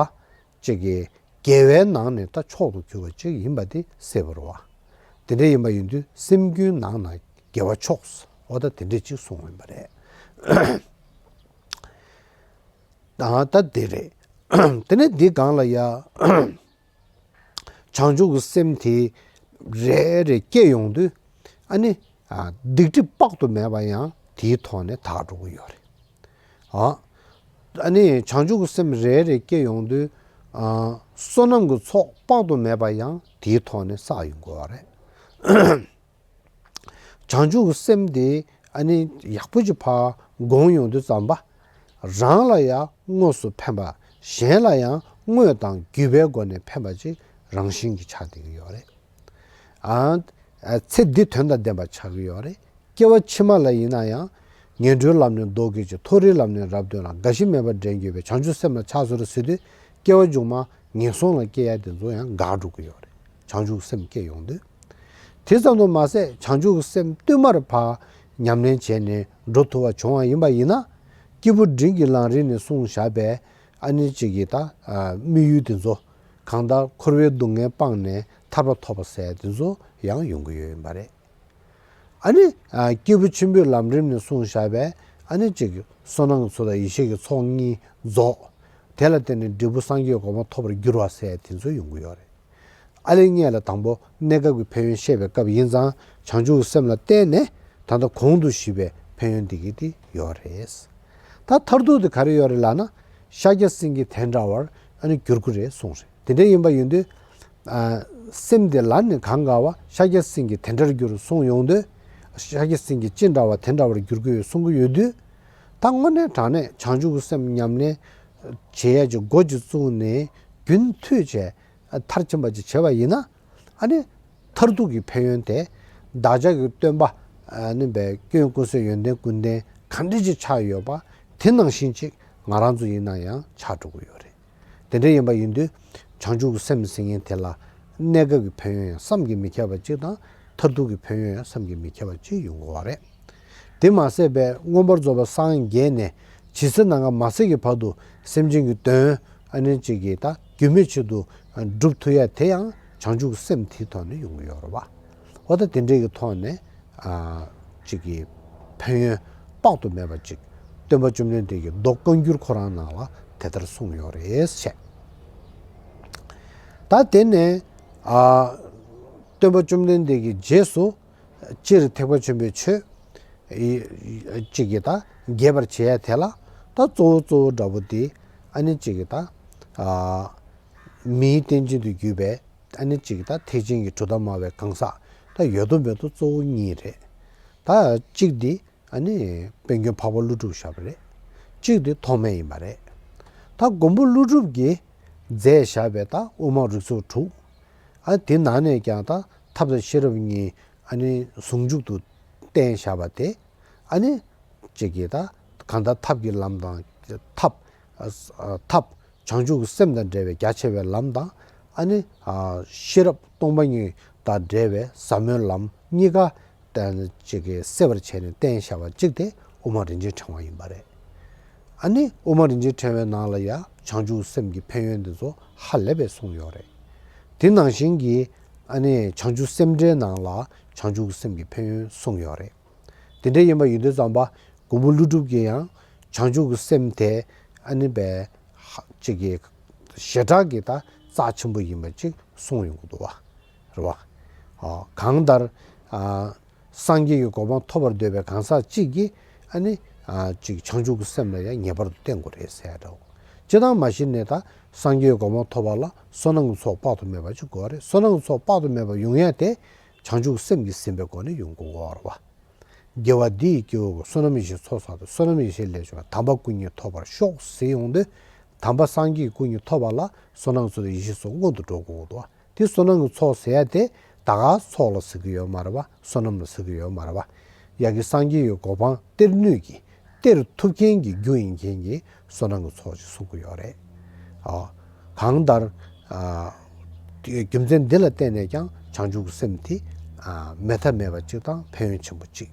གཅིག་གི་དགེ་བའི་ནང་ནས་ད་མཆོག་ཏུ་གྱུར་པ་ཅིག་ཡིན་པ་དེ་གསལ་པོ་རེད་བ། དེ་འདྲ་ཡིན་པ་ཡིན་དུས་སེམས་རྒྱུད་ནང་ན་དགེ་བ་མཆོག་འོ་ད་དེ་འདྲ་ཅིག་གསུངས་ཡོད་པ་རེད། ད་ད་དེ་རེད། དེ་ནས་འདི་སྒང་ལ་ཡ། བྱང་ཆུབ་ཀྱི་སེམས་དེ་རེ་རེ་སྐྱེ་ཡོང་དུས། ཨ་ནི་ཨ་སྡིག་སྒྲིབ་དཔག་ཏུ་མེད་པ་ཡང་དེའི་ཐོག་ནས་དག་འགྲོ་གི་ཡོད་རེད། ཨ་ཨ་ནི་བྱང་ཆུབ་ཀྱི་སེམས་རེ་རེ་སྐྱེ་ཡོང་དུས། ཨ་བསོད་ནམས་ཀྱི་ཚོགས་དཔག་ཏུ་མེད་པ་ཡང་དེའི་ཐོག་ནས་བསགས་ཡོང་གི་ཡོད་རེད། བྱང་ཆུབ་ཀྱི་སེམས་དེ་ཨ་ནི་ཡག་པོ་ཅིག་ཕར་སྒོམ་ཡོང་དུས་ཙམ་པ། རང་ལ་ཡང་དངོས་སུ་ཕན་པ། གཞན་ལ་ཡང་དངོས་དང་བརྒྱུད་པའི་སྒོ་ནས་ཕན་པ་ཅིག་རང་བཞིན་གྱིས་ཆགས་བསྡད་ཀྱི་ཡོད་རེད། ཨ་ཨ་ཚེ་འདི་དོན་དང་ལྡན་པ་ཆགས་ཀྱི་ཡོད་རེད། སྐྱེ་བ་ཕྱི་མ་ལ་ཡིན་ན་ཡང་། ངན་འགྲོའི་ལམ་ནས་བཟློག་གྱུར་ཅིང་། མཐོ་རིས་ལམ་ནས་རབ་བཏོན་ལ། རྒ་ཤི་མེད་པར་འདྲེན་གྱུར་པའི། བྱང་ཆུབ་སེམས་ལ་ཕྱག་འཚལ་ལོ་ཟེར་དུས། སྐྱེ་བ་མཇུག་མ་ངན་སོང་ལ་སྐྱེ་ཡ་དེ་ཚོ་ཡང་འགག་འགྲོ་གི་ཡོད་རེད། བྱང་ཆུབ་སེམས་སྐྱེ་ཡོང་དུས། དེ་ཙམ་དུ་མ་ཟད་བྱང་ཆུབ་སེམས་བསྟུད་མར་ཕར་ཉམས་ལེན་བྱས་ནས་འགྲོ་ཐུབ་པ་བྱུང་བ་ཡིན་པ་ཡིན་ན། སྐྱེས་བུ་འབྲིང་གི་ལམ་རིམ་ནས་གསུངས་བཞག་པའི་ཨ་ནི་གཅིག་གི་ད་ཨ་དམིགས་ཡུལ་དེ་ཚོ། གང་ལྟར་འཁོར་བའི་སྡུག་བསྔལ་སྤངས་ནས་ཐར་པ་ཐོབ་པ་ཟེར་དེ་ཚོ་ཡང་ཡོང་གི་ཡོད་ཡིན་པ་རེད། ཨ་ནི་ཨ་སྐྱེས་བུ་ཆེན་པོའི་ལམ་རིམ་ནས་གསུངས་བཞག་པའི་ཨ་ནི་གཅིག་བསོད་ནམས་ཀྱི་ཚོགས་དང་ཡེ་ཤེས་ཀྱི་ཚོགས་གཉིས་རྫོགས། དེ་ལ་བརྟེན་ནས་འབྲས་བུ་སངས་རྒྱས་གོ་འཕང་ཐོབ་པར་འགྱུར་བ་ཟེར་དེ་ཚོ་ཡོང་གི་ཡོད་རེད། ཨ་ལས་སྔོན་ལ་དང་པོ་གནས་སྐབས་ཀྱི་ཕན་ཡོན་བཤད་པའི་སྐབས་ཡིན་ཙང་། བྱང་ཆུབ་ཀྱི་སེམས་ལ་བརྟེན་ནས་ད་ལྟ་གོང་དུ་ཞུས་པའི་ཕན་ཡོན་འདི་གི་དེ་ཡོད་རེད། ད་མཐར་ཐུག་དེ་ག་རེ་ཡོད་རེད་ལབ་ན། ཤཱཀྱ་སེང་གེ་དེ་འདྲ་བར་ཨ་ནི་འགྱུར་གྱི་རེད་གསུངས་རེད། དེ་འདྲ་ཡིན་པ་ཡིན་དུས། ཨ་སེམས་དེ་ལ་ནི་གང་དགའ་བ་ཤཱཀྱ་སེང་གེ་དེ་འདྲར་འགྱུར་གསུངས་ཡོང་དུས། ཤཱཀྱ་སེང་གེ་ཅི་འདྲ་བ་དེ་འདྲ་བར་འགྱུར་གྱི་ཡོད་གསུང་གི་ཡོད་དུས། ད་དངོས་གནས་དྲང་གནས་བྱང་ཆུབ་ཀྱི་སེམས་ཉམས་ལེན་བྱེད་ཡ་ཅིག་འགོ་ཅིག་བཙུགས་ནས་རྒྱུན་མཐུད་བྱས་མཐར་ཕྱིན་པ་ཅིག་བྱས་པ་ཡིན་ན། ཨ་ནི་མཐར་ཐུག་གི་ཕན་ཡོན་དེ་བདག་ཅག་གི་སྟོན་པ་ཨ་ནི་བའི་སྐྱོན་ཀུན་ཟད་ཡོན་ཏན་ཀུན་ལྡན་ག་འདྲ་ཅིག་ཆགས་ཡོད་པ་དེ་ནང་བཞིན་ཅིག་ང་རང་ཚོ་ཡིན་ན་ཡང་ཆགས་འགྲོ་གི་ཡོད་རེད། དེ་འདྲ་ཡིན་པ་ཡིན་དུས། བྱང་ཆུབ་ཀྱི་སེམས་ཟེར་མཁན་དེ་ལ་གནས་སྐབས་ཀྱི་ཕན་ཡོན་ཡང་བསམ་གྱིས་མི་ཁྱབ་པ་གཅིག་དང་། མཐར་ཐུག་གི་ཕན་ཡོན་ཡང་བསམ་གྱིས་མི་ཁྱབ་པ་གཅིག་ཡོང་གི་ཡོད་རེད། དེ་མ་ཟད་པའི་མངོན་པར་རྫོགས་པར་སངས་རྒྱས་ནས་ཇི་སྲིད་ནམ་མཁའ་མ་ཟད་ཀྱི་བར་དུ་སེམས་ཅན་གྱི་དོན་ཨ་ནི་གཅིག་གིས་ད་རྒྱུན་མི་ཆད་དུ་སྒྲུབ་ཐུབ་ཡ་དེ་ཡང་བྱང་ཆུབ་ཀྱི་སེམས་དེའི་ཐོག་ནས་ཡོང་གི་ཡོད་རེད་བ། འོ་ད་དེ་འདྲའི་གི་ཐོག་ནས་ཨ་གཅིག་གི་ཕན་ཡོན་དཔག་ཏུ་མེད་པ་ཅིག་སྟོན་པ་བཅོམ་ལྡན་འདས་ཀྱིས་མདོ་བཀའ་འགྱུར་ཁོ་རང་ནང་ལ་དེ་ལྟར་གསུངས་ཡོད་རེད་ཟེར། ད་དེ་ནས་ཨ་སྟོན་པ་བཅོམ་ལྡན་འདས་ཀྱི་རྗེས་སུ་སྤྱིར་ཐེག་པ་ཆེན་པོའི་ཆོས་གཅིག་གིས་ད་རྒྱས་པར་བྱེད་ཡ་དེ་ལ། ད་གཙོ་བོ་གཙོ་བོ་འདྲ་པོ་དེ་ཨ་ནི་གཅིག་གིས་ད་ཨ་མིའི་རྟེན་ཅན་དུ་གྱུར་པའི་ཨ་ནི་གཅིག་གིས་ད་ཐེག་ཆེན་གྱི་གྲུབ་མཐའ་སྨྲ་བའི་གང་ཟག་ད་ཡོད་དོ་མེད་དོ་གཙོ་བོ་གཉིས་རེད། ད་གཅིག་འདི་ཨ་ནི་དཔལ་མགོན་འཕགས་པ་ཀླུ་སྒྲུབ་བཞག་པ་རེད། གཅིག་འདི་ཐོགས་མེད་ཡིན་པ་རེད། ད་མགོན་པོ་ཀླུ་སྒྲུབ་ཀྱིས་མཛད་བཞག་པའི་ད་དབུ་མ་རིགས་ཚོགས་དྲུག་ཨ་དེ་ནང་ནས་ཀྱང་ད་ཐབས་དང་ཤེས་རབ་གཉིས་ཨ་ནི་ཟུང་འཇུག་ཏུ་བསྟན་བཞག་པ་དེ། ཨ་ནི་གཅིག་གིས་ད་གང་ལྟར་ཐབས་ཀྱི་ལམ་དང་ཐབས་ཨ་ཨ་ཐབས་ བྱང་ཆུབ་ཀྱི་སེམས་དང་འབྲེལ་བའི་རྒྱ་ཆེ་བའི་ལམ་དང་། ཨ་ནི་ཤེས་རབ་སྟོང་པ་ཉིད་དང་འབྲེལ་བའི་ཟབ་མོའི་ལམ་གཉིས་ཀ་ཅིག་གིས་སེལ་བར་བྱས་ནས་བསྟན་བཞག་པ་གཅིག་དེ་དབུ་མ་རིན་ཆེན་ཕྲེང་བ་ཡིན་པ་རེད། ཨ་ནི་དབུ་མ་རིན་ཆེན་ཕྲེང་བའི་ནང་ལ་ཡང་བྱང་ཆུབ་སེམས་ཀྱི་ཕན་ཡོན་འདི་ཚོ་ཧ་ལས་པའི་གསུངས་ཡོད་རེད། དེ་ནང་བཞིན་གྱི་ཨ་ནི་བྱང་ཆུབ་སེམས་འགྲེལ་ནང་ལ་བྱང་ཆུབ་ཀྱི་སེམས་ཀྱི་ཕན་ཡོན་གསུངས་ཡོད་རེད། དེ་འདྲ་ཡིན་པ་ཡིན་དུས་ཙམ་པ་མགོན་པོ་ཀླུ་སྒྲུབ་ཀྱིས་ཡང་བྱང་ཆུབ་ཀྱི་སེམས་དེ་ཨ་ནི་བས་ཧ་ཅིག་གི་ཞེ་དྲག་གི་ད་རྩ་ཆེན་པོ་ཡིན་པ་ཅིག་གསུངས་ཡོང་གི་འདུག་བ། རེད་བ། ཨ་གང་ལྟར་ཨ་སངས་རྒྱས་ཀྱི་གོ་འཕང་ཐོབ་པར་འདོད་པའི་གང་ཟག་ཅིག་གིས་ཨ་ནི་ཨ་ཅིག་བྱང་ཆུབ་ཀྱི་སེམས་ལ་ཡང་ངེས་པར་དུ་བརྟེན་དགོས་རེད་ཟེར་ཡ་འདྲ་བོ། སྤྱིར་བཏང་མ་གཞི་ནས་ད་སངས་རྒྱས་ཀྱི་གོ་འཕང་ཐོབ་པ་ལ་བསོད་ནམས་ཀྱི་ཚོགས་དཔག་ཏུ་མེད་པ་ཅིག་དགོས་རེད། བསོད་ནམས་ཀྱི་ཚོགས་དཔག་ཏུ་མེད་པ་ཡོང་ཡ་དེ་བྱང་ཆུབ་ཀྱི་སེམས་ཀྱིས་ཟིན་པའི་སྒོ་ནས་ཡོང་དགོས་རེད་བ། དགེ་བ་འདི་ཡིས་སྐྱེ་བོ་ཀུན། བསོད་ནམས་ཡེ་ཤེས་ཚོགས་བསགས་ཏེ། བསོད་ནམས་ཡེ་ཤེས་ལས་བྱུང་བའི། དམ་པ་སྐུ་གཉིས་ཐོབ་པར་ཤོག་ཟེར་ཡོང་དུས། དམ་པ་སངས་རྒྱས་ཀྱི་སྐུ་གཉིས་ཐོབ་པ་ལ་བསོད་ནམས་ཚོགས་དང་ཡེ་ཤེས་ཚོགས་སྔོན་དུ་འགྲོ་དགོས་འདུག་བ། དེ་བསོད་ནམས་ཀྱི་ཚོགས་ཟེར་ཡ་དེ་ད་ག་ཚོགས་ལ་ཟེར་གྱི་ཡོད་མ་རེད་བ། བསོད་ནམས་ལ་ཟེར་གྱི་ཡོད་མ་རེད་བ། ཡ་གི་སངས་རྒྱས་ཀྱི་གོ་འཕང་སྟེར་ནུས་ཀྱི་སྟེར་ཐུབ་མཁན་གྱི་རྒྱུ་ཡིན་མཁན་གྱི་བསོད་ནམས་ཀྱི་ཚོགས་ཅིག་གསུང་གི་ཡོད་རེད། ཨ། གང་ལྟར། ཨ། རྒྱུ་མཚན་འདི་ལ་བརྟེན་ནས་ཀྱང་བྱང་ཆུབ་ཀྱི་སེམས་དེ། ཨ། མེད་ཐབས་མེད་པ་གཅིག་དང་ཕན་ཡོན་ཆེན་པོ་གཅིག་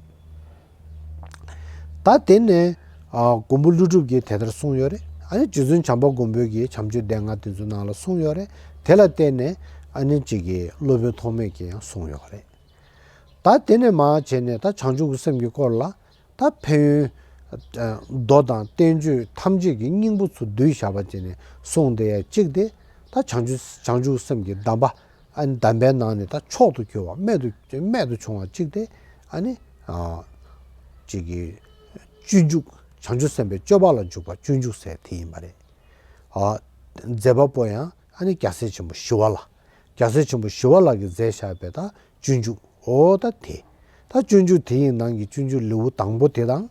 ད་དེ་ནས། ཨ། མགོན་པོ་ཀླུ་སྒྲུབ་ཀྱིས་དེ་ལྟར་གསུངས་ཡོད་རེད། ཨ་ནི་རྗེ་བཙུན་བྱམས་པ་མགོན་པོ་གིས་བྱམས་ཆོས་སྡེ་ལྔ་དེ་ཚོའི་ནང་ལ་གསུངས་ཡོད་རེད། དེ་ལ་བརྟེན་ནས་ཨ་ནི་གཅིག་གིས་སློབ་དཔོན་ཐོགས་མེད་ཀྱིས་ཡང་གསུངས་ཡོད་རེད། ད་དེ་ནས་མར་བྱས་ནས་ད་བྱང་ཆུབ་ཀྱི་སེམས་ཀྱི་སྐོར་ལ་ད་ཕན་ཡོན། ཨ། མདོ་དང་བསྟན་བཅོས་ཐམས་ཅད་ཀྱི་སྙིང་པོ་ཚུར་བསྡུས་བཞག་པ་བྱས་ནས་གསུངས་བསྡད་ཡ་གཅིག་དེ། ད་བྱང་ཆུབ་བྱང་ཆུབ་སེམས་ཀྱི་གདམས་པ། ཨ་ནི་གདམས་པའི་ནང་ནས་ད་མཆོག་ཏུ་གྱུར་པ་རྨད་དུ་རྨད་དུ་བྱུང་བ་གཅིག་དེ། ཨ་ནི། ཨ། གཅིག་གི་སྤྱོད་འཇུག་བྱང་ཆུབ་སེམས་དཔའི་སྤྱོད་པ་ལ་འཇུག་པ་སྤྱོད་འཇུག་ཟེར་དེ་ཡིན་པ་རེད། ཨ། མཛད་པ་པོ་ཡང་ཨ་ནི་རྒྱལ་སྲས་ཆེན་པོ་ཞི་བ་ལྷ། རྒྱལ་སྲས་ཆེན་པོ་ཞི་བ་ལྷ་གིས་མཛད་བཞག་པའི་ད་སྤྱོད་འཇུག་འོ་ད་དེ། ད་སྤྱོད་འཇུག་དེ་ཡི་ནང་གི་སྤྱོད་འཇུག་ལེའུ་དང་པོ་དེ་དང་།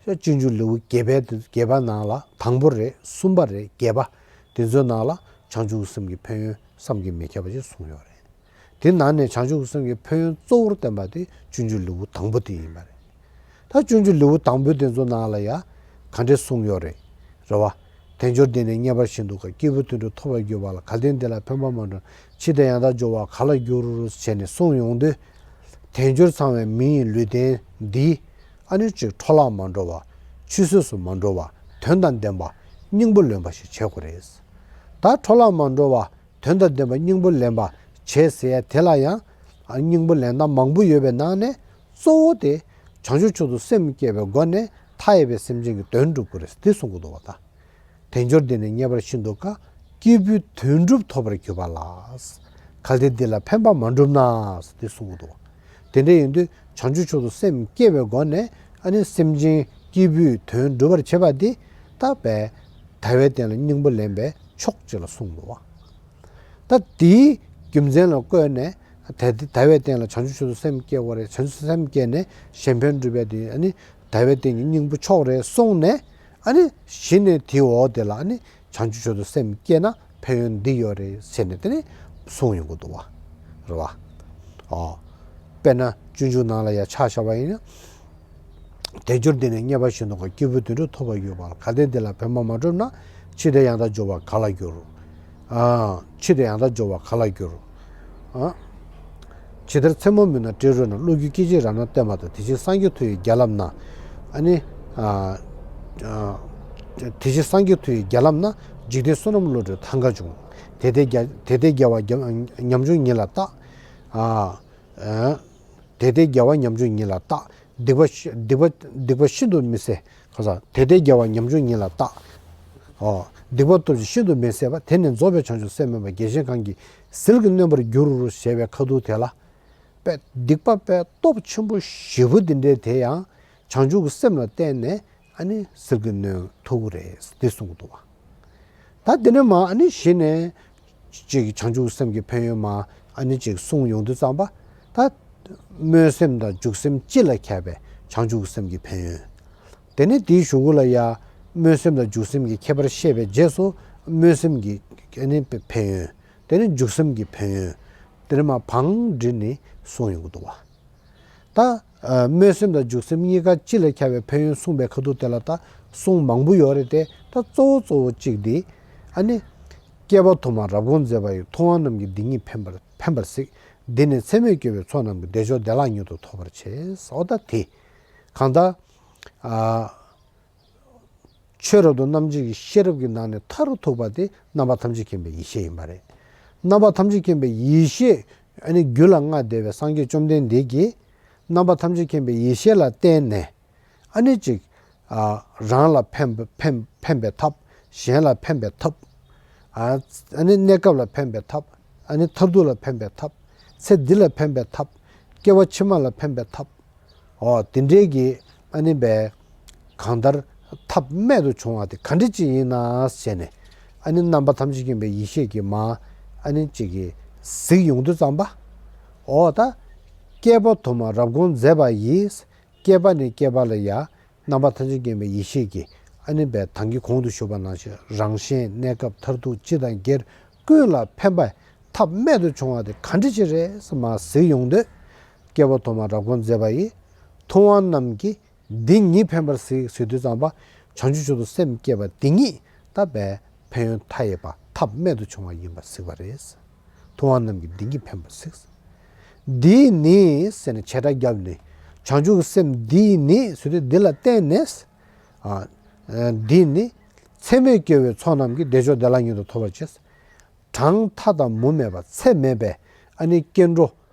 སྤྱོད་འཇུག་ལེའུ་བརྒྱད་པའི་བརྒྱད་པ་ནང་ལ་དང་པོ་རེད། གསུམ་པ་རེད། བརྒྱད་པ། དེ་ཚོའི་ནང་ལ་བྱང་ཆུབ་སེམས་ཀྱི་ཕན་ཡོན་བསམ་གྱིས་མི་ཁྱབ་པ་ཞིག་གསུངས་ཡོད་རེད། དེ་ནང་ནས་བྱང་ཆུབ་སེམས་ཀྱི་ཕན་ཡོན་གཙོ་བོར་བསྟན་པ་དེ་སྤྱོད་འཇུག་ལེའུ་དང་པོ་དེ་ཡིན་པ་རེད། ད་སྤྱོད་འཇུག་ལེའུ་དང་པོའི་དེ་ཚོ་ནང་ལ་ཡ་ག་འདྲས་གསུངས་ཡོད་རེད། རེད་བ། དལ་འབྱོར་འདི་ནི་རྙེད་པར་ཤིན་ཏུ་དཀའ། སྐྱེས་བུ་དོན་གྲུབ་ཐོབ་པར་གྱུར་པ་ལ། གལ་ཏེ་འདི་ལ་ཕན་པ་མ་བསྒྲུབས་ན། འཆི་སྟེ་ཡང་དག་འགྱུར་བ་ག་ལ་འགྱུར། ཞེས་ནས་གསུངས་ཡོང་དུས། དལ་འབྱོར་ཚང་བའི་མི་ཡི་ལུས་རྟེན་འདི་ཨ་ནི་ཅིག་འཕྲོ་བརླག་མ་འགྲོ་བ། ཆུད་ཟོས་སུ་མ་འགྲོ་བ། དོན་དང་ལྡན་པ་སྙིང་པོ་ལོན་པ་ཞིག་བྱེད་དགོས་རེད། ད་འཕྲོ་བརླག་མ་འགྲོ་བ། དོན་དང་ལྡན་པ་སྙིང་པོ་ལེན་པ་བྱེད་ཟེར་ཡ་དེ་ལ་ཡང་། ཨ། སྙིང་པོ་ལེན་སྟངས་མང་པོ་ཡོད་པའི་ནང་ནས་གཙོ་བོ་དེ། བྱང་ཆུབ་མཆོག་ཏུ་སེམས་བསྐྱེད་པའི་སྒོ་ནས་མཐའ་ཡས་པའི་སེམས་ཅན་གྱི་དོན་སྒྲུབ་དགོས་རེད་འདི་གསུང་གི་འདུག་བ་ད། དལ་འབྱོར་འདི་ནི་རྙེད་པར་ཤིན་ཏུ་དཀའ། སྐྱེས་བུའི་དོན་གྲུབ་ཐོབ་པར་གྱུར་པ་ལ། གལ་ཏེ་འདི་ལ་ཕན་པ་མ་བསྒྲུབས་ན། འདི་གསུང་གི་འདུག་བ། དེ་འདྲ་ཡིན་དུས་བྱང་ཆུབ་མཆོག་ཏུ་སེམས་བསྐྱེད་པའི་སྒོ་ནས་ཨ་ནི་སེམས་ཅན་སྐྱེས་བུའི་དོན་སྒྲུབ་པར་བྱེད་པ་འདི་ད་བས་དལ་བའི་རྟེན་ལ་སྙིང་པོ་ལེན་པའི་མཆོག་ཅིག་ལ་གསུངས་འདུག་བ། ད་དེའི་རྒྱུ་མཚན་ལ་བཀོད་ནས། དལ་དལ་བའི་རྟེན་ལ་བྱང་ཆུབ་མཆོག་ཏུ་སེམས་བསྐྱེད་དགོས་རེད། བྱང་ཆུབ་སེམས་བསྐྱེད་ནས་གཞན་ཕན་སྒྲུབ་པའི་དེ་ཨ་ནི་དལ་བའི་རྟེན་གྱི་སྙིང་པོ་མཆོག་རེད་གསུངས་ནས། ཨ་ནི་གཞི་ནས་དེའི་འོག་དེ་ལ་ཨ་ནི་བྱང་ཆུབ་མཆོག་ཏུ་སེམས་བསྐྱེད་ན་ཕན་ཡོན་འདི་ཡོད་རེད་ཟེར་ནས་དེ་ནི་གསུངས་ཡོང་གི་འདུག་བ། རེད་བ། ཨོ། དཔེར་ན་སྤྱོད་འཇུག་ནང་ལ་ཡ་ཆ་བཞག་པ་ཡིན་ན། དལ་འབྱོར་འདི་ནི་རྙེད་པར་ཤིན་ཏུ་དཀའ། སྐྱེས་བུའི་དོན་གྲུབ་ཐོབ་པར་གྱུར་པ་ལ། གལ་ཏེ་འདི་ལ་ཕན་པ་མ་བསྒྲུབས་ན། འཆི་སྟེ་ཡང་དག་འགྱུར་བ་ག་ལ་འགྱུར། ཨ། འཆི་སྟེ་ཡང་དག་འགྱུར་བ་ག་ལ་འགྱུར། ཨ། ཇི་ལྟར་མཚན་མོ་མུན་ནག་སྤྲིན་རུབ་ན། བློ་འགྱུ་སྐད་ཅིག་རང་སྣང་བསྟན་པ་ལྟར། དེ་ཕྱིར་སངས་རྒྱས་མཐོ་ཡི་རྒྱ་ལམ་ན། ཨ་ནི། ཨ། ཨ། དེ་ཕྱིར་སངས་རྒྱས་མཐོ་ཡི་རྒྱ་ལམ་ན། འཇིག་རྟེན་བསོད་ནམས་བློ་གྲོས་ཐང་ག་འབྱུང་། དེ་ལྟའི་རྒྱལ་དེ་ལྟའི་རྒྱལ་བ་ཉམ་ཆུང་ཉིད་ལ་བལྟ། ཨ། ཨ། དེ་ལྟའི་རྒྱལ་བ་ཉམ་ཆུང་ཉིད་ལ་བལྟ། སྡིག་པ་ཤི་སྡིག་པ་སྡིག་པ་ཤིན་ཏུ་མི་བཟད། ཁ་སང་དེ་ལྟའི་རྒྱལ་བ་ཉམ་ཆུང་ཉིད་ལ་བལྟ། ཨོ། སྡིག་པ་སྟོབས་ཀྱིས་ཤིན་ཏུ་མི་བཟད་པ། དེ་ནི་རྫོགས་པའི་བྱང་ཆུབ་སེམས་མིན་པ། བརྒྱལ་ཞིང་གང་གིས་ཟིལ་གྱིས་གནོན་པར་འགྱུར། ཞེས་པའི་ཁ་ཐུག་དེ་ལ། པས་སྡིག་པ་པས་སྟོབས་ཆེན་པོ་ཞེ་པོ་འདི་འདྲའི་དེ་ཡང་བྱང་ཆུབ་ཀྱི་སེམས་ལ་བརྟེན་ནས་ཨ་ནི་ཟིལ་གྱིས་གནོན་ཐུབ་ཀྱི་རེད་འདི་གསུངས་འདུག་བ། ད་དེ་ནས་མ་ཨ་ནི་གཞི་ནས་ཅིག་བྱང་ཆུབ་སེམས་ཀྱི་ཕན་ཡོན་མ་ཨ་ནི་ཅིག་གསུངས་ཡོང་དུས་ཙམ་པ། ད་སྨོན་སེམས་དང་འཇུག་སེམས་སྤྱི་ལ་ཁྱབ་པའི་བྱང་ཆུབ་སེམས་ཀྱི་ཕན་ཡོན། དེ་ནས་དེའི་གཞུག་གུ་ལ་ཡ་སྨོན་སེམས་དང་འཇུག་སེམས་ཀྱི་ཁྱད་པར་བཤད་པའི་རྗེས་སུ་སྨོན་སེམས་ཀྱི་ཨ་ནི་ཕན་ཡོན། དེ་ནས་འཇུག་སེམས་ཀྱི་ཕན་ཡོན། དེ་ནས་མ་བང་བསྒྲིགས་ནས་གསུངས་ཡོང་གི་འདུག་བ། ད། ཨ། སྨོན་སེམས་དང་འཇུག་སེམས་གཉིས་ཀ་སྤྱི་ལ་ཁྱབ་པའི་ཕན་ཡོན་གསུངས་པའི་ཁ་ཐུག་དེ་ལ་ད་གསུང་མང་པོ་ཡོད་རེད་དེ། ད་གཙོ་བོ་གཙོ་བོ་གཅིག་དེ། ཨ་ནི། བསྐལ་པ་དུ་མར་རབ་དགོངས་མཛད་པ་ཡི། ཐུབ་དབང་རྣམས་ཀྱིས་འདི་ཉིད་ཕན་པར་ཕན་པར་གཟིགས། འདི་ནི་ཚད་མས་སྐྱོ་བའི་ཚོགས་རྣམས་ཀྱིས། བདེ་མཆོག་བདེ་བླག་མྱུར་དུ་ཐོབ་པར་བྱེད། ཨོ་ད་དེ། གང་ལྟར། ཨ། ཆོས་རབ་ཏུ་རྣམ་འབྱེད་ཀྱི་ཤེས་རབ་ཀྱི་ནང་ནས་མཐར་ཐུག་པ་དེ་རྣམ་པ་ཐམས་ཅད་མཁྱེན་པའི་ཡེ་ཤེས་ཡིན་པ་རེད། རྣམ་པ་ཐམས་ཅད་མཁྱེན་པའི་ཡེ་ཤེས། ཨ་ནི་རྒྱུད་ལ་མངའ་བསྡད་པའི་སངས་རྒྱས་བཅོམ་ལྡན་འདས་ཀྱིས། རྣམ་པ་ཐམས་ཅད་མཁྱེན་པའི་ཡེ་ཤེས་ལ་བརྟེན་ནས། ཨ་ནི་གཅིག་ཨ། རང་ལ་ཕན་པ་ཕན་ཕན་པའི་ཐབས། གཞན་ལ་ཕན་པའི་ཐབས། ཨ། ཨ་ནི་གནས་སྐབས་ལ་ཕན་པའི་ཐབས། ཨ་ནི་མཐར་ཐུག་ལ་ཕན་པའི་ཐབས། ཚེ་འདི་ལ་ཕན་པའི་ཐབས། སྐྱེ་བ་ཕྱི་མ་ལ་ཕན་པའི་ཐབས། ཨོ། དེ་འདྲའི་གི་ཨ་ནི་བས། གང་ལྟར་ཐབས་རྨད་དུ་བྱུང་བ་དེ་ག་འདྲ་ཅིག་ཡིན་ན་ཟེར་ནས། ཨ་ནི་རྣམ་པ་ཐམས་ཅད་མཁྱེན་པའི་ཡེ་ཤེས་ཀྱིས་མ། ཨ་ནི་གཅིག་གིས་གཟིགས་ཡོང་དུས་ཙམ་པ། ཨོ་ད། བསྐལ་པ་དུ་མར་རབ་དགོངས་མཛད་པ་ཡི། བསྐལ་པ་ནས་བསྐལ་པ་ལ་ཡ། རྣམ་པ་ཐམས་ཅད་མཁྱེན་པའི་ཡེ་ཤེས་ཀྱིས། ཨ་ནི་བས་ད་གིན་གོང་དུ་ཞུས་པ་ནང་བཞིན་རང་གཞན་གནས་སྐབས་མཐར་ཐུག་སྤྱི་དང་སྒེར་ཀུན་ལ་ཕན་པའི་ཐབས་རྨད་དུ་བྱུང་བ་དེ་ག་འདྲ་ཅིག་རེད་ཟེར་མ་གཟིགས་ཡོང་དུས། བསྐལ་པ་དུ་མར་རབ་དགོངས་མཛད་པ་ཡི། ཐུབ་དབང་རྣམས་ཀྱིས་འདི་ཉིད་ཕན་པར་གཟིགས་ཟེར་དུས་ཙམ་པ། བྱང་ཆུབ་མཆོག་ཏུ་སེམས་བསྐྱེད་པ་འདི་ཉིད་ད་བས་ཕན་ཡོན་མཐའ་ཡས་པ་ཐབས་རྨད་དུ་བྱུང་བ་ཡིན་པ་གཟིགས་པ་རེད། ཐུབ་དབང་རྣམས་ཀྱིས་འདི་ཉིད་ཕན་པར་གཟིགས། འདི་ནི་ཟེར་ནས་བྱེ་བྲག་བརྒྱབ་ནས། བྱང་ཆུབ་ཀྱི་སེམས་འདི་ནི་ཟེར་དུས་འདི་ལ་བརྟེན་ནས། ཨ། འདི་ནི་ཚད་མས་སྐྱོ་བའི་ཚོགས་རྣམས་ཀྱིས། བདེ་མཆོག་བདེ་བླག་མྱུར་དུ་ཐོབ་པར་བྱེད། གྲངས་མཐའ་དང་མུ་མེད་པ་ཚད་མེད་པའི་ཨ་ནི་སྐྱེ་འགྲོ་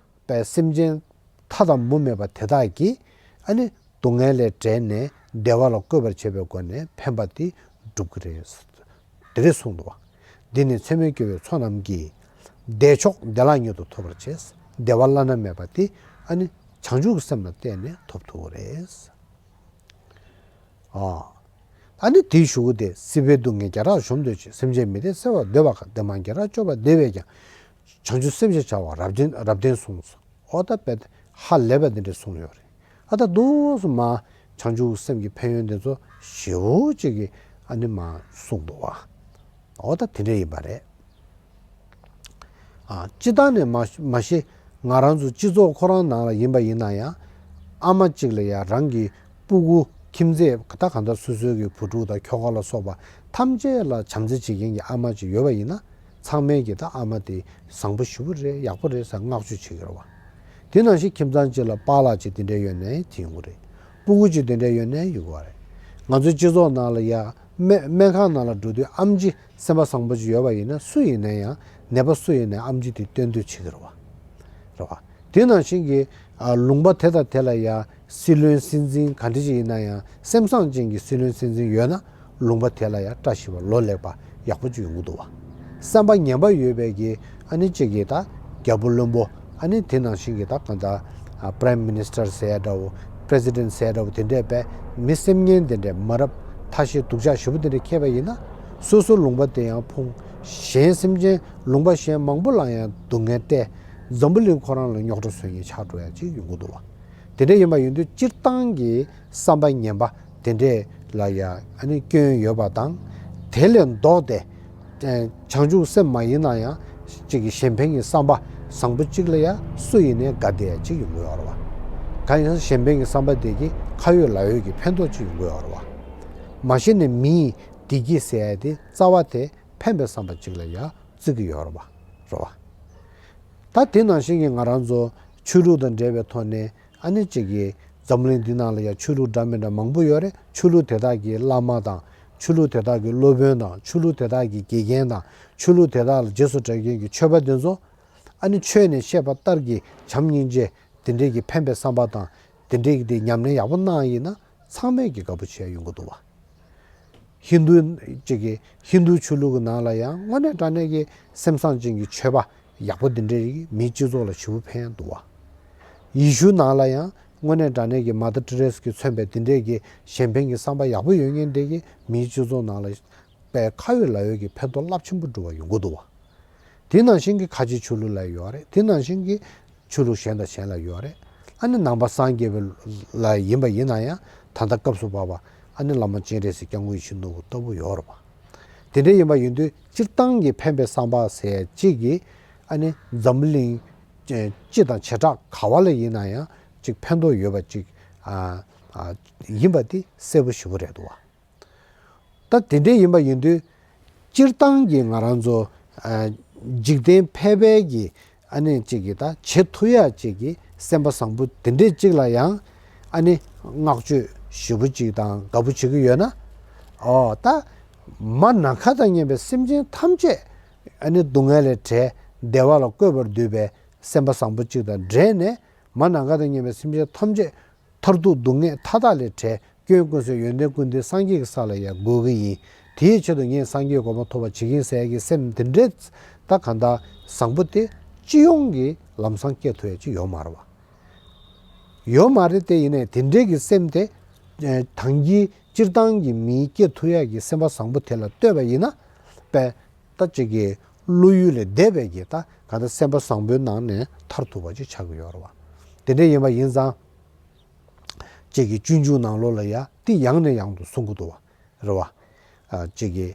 པའི་སེམས་ཅན་མཐའ་དང་མུ་མེད་པ་དེ་དག་གིས་ཨ་ནི་སྡུག་བསྔལ་ལས་བསྒྲལ་ནས་བདེ་བ་ལ་བཀོད་པར་བྱེད་པའི་སྒོ་ནས་ཕན་པ་དེ་སྒྲུབ་ཀྱི་རེད། དེ་རེད་གསུངས་འདུག་བ། འདི་ནི་ཚད་མས་སྐྱོ་བའི་ཚོགས་རྣམས་ཀྱིས། བདེ་མཆོག་བདེ་བླག་མྱུར་དུ་ཐོབ་པར་བྱེད། བདེ་བ་བླ་ན་མེད་པ་དེ་ཨ་ནི་བྱང་ཆུབ་ཀྱི་སེམས་ལ་བརྟེན་ནས་ཐོབ་ཐུབ་པ་རེད། ཨ། ཨ་ནི་དེའི་གཞུག་གུ་དེ། སྲིད་པའི་སྡུག་བསྔལ་བརྒྱ་ཕྲག་གཞོམ་འདོད་ཅིང་། སེམས་ཅན་མི་བདེ་སེལ་བར་འདོད་པ་གང་། བདེ་མང་བརྒྱ་ཕྲག་སྤྱོད་པ་བདེ་བས་ཀྱང་། བྱང་ཆུབ་སེམས་ཞེས་བྱ་བ་རབ་བརྟན་རབ་བརྟན་གསུངས་སོ། ཨོ་ད་པད་ཧ་ལས་པ་འདི་འདྲ་གསུངས་ཡོད་རེད། ཨ་ད་འདུག་སེ་མ་བྱང་ཆུབ་སེམས་ཀྱི་ཕན་ཡོན་འདི་ཚོ་ཞེ་པོ་ཅིག་གི་ཨ་ནི་མ་གསུངས་འདུག་བ། ཨོ་ད་དེ་འདྲ་ཡིན་པ་རེད། ཨ། སྤྱིར་བཏང་ནས་མ་མ་གཞི་ང་རང་ཚོ་སྤྱི་ཚོགས་ཁོ་རང་ནང་ལ་ཡིན་པ་ཡིན་ན་ཡང་། ཨ་མ་གཅིག་ལ་ཡང་རང་གི་སྤུ་གུ་ཁྱིམ་མཚེས་ད་གང་ལྟར་སོ་སོའི་གི་བུ་ཕྲུག་དང་ཁྱོ་ག་ལ་སོགས་པ་ཐམས་ཅད་ལ་བྱམས་བརྩེ་བྱེད་མཁན་གྱི་ཨ་མ་ཅིག་ཡོད་པ་ཡིན་ན། ཚང་མས་ཀྱི་ད་ཨ་མ་དེ་བཟང་པོ་ཞེ་པོ་རེད། ཡག་པོ་རེད་ཟེར་བསྔགས་བརྗོད་བྱེད་ཀྱི་རེད་བ། དེ་ནང་བཞིན་ཁྱིམ་ཚང་གཅིག་ལ་པཱ་ལགས་ཅིག་དེ་འདྲ་ཡོད་ནའི་དེ་ཡོང་གི་རེད། སྤུ་གུ་ཅིག་དེ་འདྲ་ཡོད་ནའི་ཡོང་གི་རེད། ང་ཚོའི་སྤྱི་ཚོགས་ནང་ལ་ཡ་སྨན་སྨན་ཁང་ནང་ལ་འགྲོ་དུས་ཨེམ་ཆི་སེམས་པ་བཟང་པོ་ཅིག་ཡོད་པ་ཡིན་ན། སུ་ཡིན་ན་ཡང་། ནད་པ་སུ་ཡིན་ན་ཡང་ཨེམ་ཆི་དེ་སྟོན་འདོད་བྱེད་ཀྱི་རེད་བ། རེད་བ། དེ་ནང་བཞིན་གྱི། ཨ། ལུང་པ་དེ་དང་དེ་ལ་ཡ་སྲིད་བློན་སྲིད་འཛིན་ག་འདྲ་ཅིག་ཡིན་ན་ཡང་། སེམས་བཟང་ཅན་གྱི་སྲིད་བློན་སྲིད་འཛིན་ཡོད་ན། ལུང་པ་དེ་ལ་ཡ་བཀྲ་ཤིས་པ་ལོ་ལེགས་པ་ཡག་པོ་ཅིག་ཡོང་གི་འདུག་བ། བསམ་པ་ངན་པ་ཡོད་པའི་གི་ཨ་ནི་གཅིག་གི་ད་རྒྱལ་པོ་བློན་པོ། ཨ་ནི་དེ་ནང་བཞིན་གྱི་ད་གང་ལྟར། ཨ། པ་རེམ་མི་ནི་སི་ཊར་ཟེར་ཡ་འདྲ་བོ། པི་རེ་སི་ཌེན་ཊི་ཟེར་ཡ་འདྲ་བོ། དེ་འདྲས་པས་མི་སེམས་ངན་དེ་འདྲས། མ་རབས་ཐ་ཤལ་སྡུག་ཅག་ཞེ་པོ་དེ་འདྲས་མཁས་པ་ཡིན་ན། སོ་སོ་ལུང་པ་དེ་ཡང་ཕུང་། གཞན་སེམས་ཅན་ལུང་པ་གཞན་མང་པོ་ལ་ཡང་སྡུག་བསྔལ་སྤྲད། འཛམ་བུ་གླིང་ཁོ་རང་ལ་རྙོག་དྲ་བཟོ་མཁན་ཆགས་འགྲོ་ཡ་ཅིག་ཡོང་གི་འདུག་བ། དེ་འདྲ་ཡིན་པ་ཡིན་དུས་སྤྱིར་བཏང་གི་བསམ་པ་ངན་པ་དེ་འདྲས་ལ་ཡ་ཨ་ནི་སྐྱོན་ཡོད་པ་དང་། དེ་ལས་ལྡོག་སྟེ། བྱང་ཆུབ་སེམས་མ་ཡིན་ན་ཡང་། གཅིག་གི་གཞན་ཕན་གྱི་བསམ་པ་བཟང་པོ་གཅིག་ལ་ཡ་སུ་ཡིན་ནའི་དགའ་བདེ་ཡ་གཅིག་ཡོང་གི་ཡོད་རེད་བ། གང་ཡིན་ན་གཞན་ཕན་གྱི་བསམ་པ་དེ་གིས་ཁ་ཡོད་ལག་ཡོད་ཀྱི་ཕན་ཐོགས་གཅིག་ཡོང་གི་ཡོད་རེད་བ། མ་གཞི་ནས་མིའི་བདེ་སྐྱིད་ཟེར་ཡ་དེ་རྩ་བ་དེ་ཕན་པའི་བསམ་པ་གཅིག་ལ་ཡ་བརྩི་གི་ཡོད་རེད་བ། རེད་བ། ད་དེ་ནང་བཞིན་གྱི་ང་རང་ཚོ་ཆོས་ལུགས་དང་འབྲེལ་བའི་ཐོག་ནས། ཨ་ནི་གཅིག་གི་འཛམ་གླིང་འདི་ནང་ལ་ཡང་ཆོས་ལུགས་འདྲ་མི་འདྲ་མང་པོ་ཡོད་རེད། ཆོས་ལུགས་དེ་དག་གི་བླ་མ་དང་། ཆོས་ལུགས་དེ་དག་གི་སློབ་དཔོན་དང་། ཆོས་ལུགས་དེ་དག་གི་དགེ་རྒན་དང་། ཆོས་ལུགས་དེ་དག་ལ་རྗེས་སུ་འབྲང་མཁན་གྱི་ཆོས་པ་འདི་ཚོ། ཨ་ནི་ཆོས་ནས་བཤད་པ་ལྟར་གྱི་བྱམས་སྙིང་རྗེ་དེ་འདྲས་ཀྱི་ཕན་པའི་བསམ་པ་དང་། དེ་འདྲས་ཀྱི་དེ་ཉམས་ལེན་ཡག་པོ་གནང་ཡིན་ན། ཚང་མས་ཀྱི་དགའ་པོ་བྱས་ཡོང་གི་འདུག་བ། ཧིན་རྡུ་གཅིག་གི་ཧིན་རྡུ་ཆོས་ལུགས་ཀྱི་ནང་ལ་ཡང་དངོས་གནས་དྲང་གནས་ཀྱི་སེམས་བཟང་ཅན་གྱི་ཆོས་པ་ཡག་པོ་འདི་འདྲའི་མིའི་སྤྱི་ཚོགས་ལ་ཞེ་པོ་ཕན་འདུག་བ། ཡེ་ཤུ་ནང་ལ་ཡང་དངོས་གནས་དྲང་གནས་ཀྱི་མ་ཏར་ཏེ་རེ་སི་གིས་མཚོན་པའི་འདི་འདྲའི་གི་གཞན་ཕན་གྱི་བསམ་པ་ཡག་པོ་ཡོད་མཁན་དེ་གིས་མིའི་སྤྱི་ཚོགས་ནང་ལ་པའི་ཁ་ཡོད་ལག་ཡོད་ཀྱི་ཕན་ཐོགས་རླབས་ཆེན་པོ་འགྲོ་བ་ཡོང་གི་འདུག་བ། དེ་ནང་བཞིན་གྱི་ཁ་ཆེ་ཆོས་ལུགས་ལ་ཡོད་རེད། དེ་ནང་བཞིན་གྱི་ཆོས་ལུགས་གཞན་དང་གཞན་ལ་ཡོད་རེད། ཨ་ནི་ནང་པ་སངས་རྒྱས་པའི་ལ་ཡིན་པ་ཡིན་ན་ཡང་། ད་ལྟ་སྐབས་སུ་བབ་པ་ཨ་ནི་བླ་མ་སྤྱན་རས་གཟིགས་སྐྱབས་མགོན་ཡིད་བཞིན་ནོར་བུ་ལྟ་བུ་ཡོད་རེད་པ། དེ་འདྲ་ཡིན་པ་ཡིན་དུས་སྤྱིར་བཏང་གི་ཕན་པའི་བསམ་པ་ཟེར་ཡ་གཅིག་གིས་ཨ་ནི་འཛམ་བུ་གླིང་སྤྱི་དང་བྱེ་བྲག་ག་བ་ལ་ཡིན་ན་ཡང་གཅིག་ཕན་ཐོགས་ཡོད་པ་གཅིག་ཨ་ཨ་ཡིན་པ་དེ་གསལ་པོ་ཞེ་པོ་རེད་འདུག་བ། ད་དེ་འདྲ་ཡིན་པ་ཡིན་དུས། སྤྱིར་བཏང་གི་ང་རང་ཚོ་ཨ་འཇིག་རྟེན་ཕལ་པའི་གི་ཨ་ནི་གཅིག་གི་ད་བྱེད་ཐུབ་ཡ་གཅིག་གི་སེམས་པ་བཟང་པོ་དེ་འདྲས་གཅིག་ལ་ཡང་ཨ་ནི་བསྔགས་བརྗོད་ཞེ་པོ་གཅིག་དང་དགའ་པོ་བྱེད་ཀྱི་ཡོད་ན། ཨོ་ད་མ་ནམ་མཁའ་དང་མཉམ་པའི་སེམས་ཅན་ཐམས་ཅད་ཨ་ནི་སྡུག་བསྔལ་ལས་བྲལ་བདེ་བ་ལ་བཀོད་པར་འདོད་པའི་སེམས་པ་བཟང་པོ་གཅིག་དང་འབྲེལ་ནས། མ་ནམ་མཁའ་དང་མཉམ་པའི་སེམས་ཅན་ཐམས་ཅད་མཐར་ཐུག་སྡུག་བསྔལ་མཐའ་དག་ལས་བྲལ། སྐྱོན་ཀུན་སེལ་ཡོན་ཏན་ཀུན་ལྡན་སངས་རྒྱས་ཀྱི་ས་ལ་ཡར་འགོད་ཀྱི་ཡིན། དེའི་ཆེད་དུ་ངས་སངས་རྒྱས་གོ་འཕང་ཐོབ་པ་བྱེད་ཀྱི་ཡིན་ཟེར་ཡ་གི་སེམས་དེ་འདྲའི་ད་གང་ལྟར་བཟང་པོ་དེ་སྤྱི་ཡོངས་ཀྱི་ལམ་སང་སྐྱེ་ཐུབ་ཡ་ཅིག་ཡོད་མ་རེད་བ། ཡོད་མ་རེད་དེ། ཡིན་ནའི་དེ་འདྲའི་གི་སེམས་དེ་ཨེ་ད་གིན་སྤྱིར་བཏང་གི་མིའི་སྐྱེ་ཐུབ་ཡ་གི་སེམས་པ་བཟང་པོ་དེ་ལ་ལྟོས་པ་ཡིན་ན། དཔེ་ད་གཅིག་གི་བློ་ཡུལ་ལས་འདས་པའི་གི་ད་གང་ལྟར་སེམས་པ་བཟང་པོའི་ནང་ནས་མཐར་ཐུག་པ་ཅིག་ཆགས་ཀྱི་ཡོད་རེད་བ། དེ་འདྲ་ཡིན་པ་ཡིན་ཙང་། གཅིག་གི་སྤྱོད་འཇུག་ནང་ལོགས་ལ་ཡ་དེ་ཡང་ནས་ཡང་དུ་གསུང་གི་འདུག་བ། རེད་བ། ཨ་གཅིག་གི་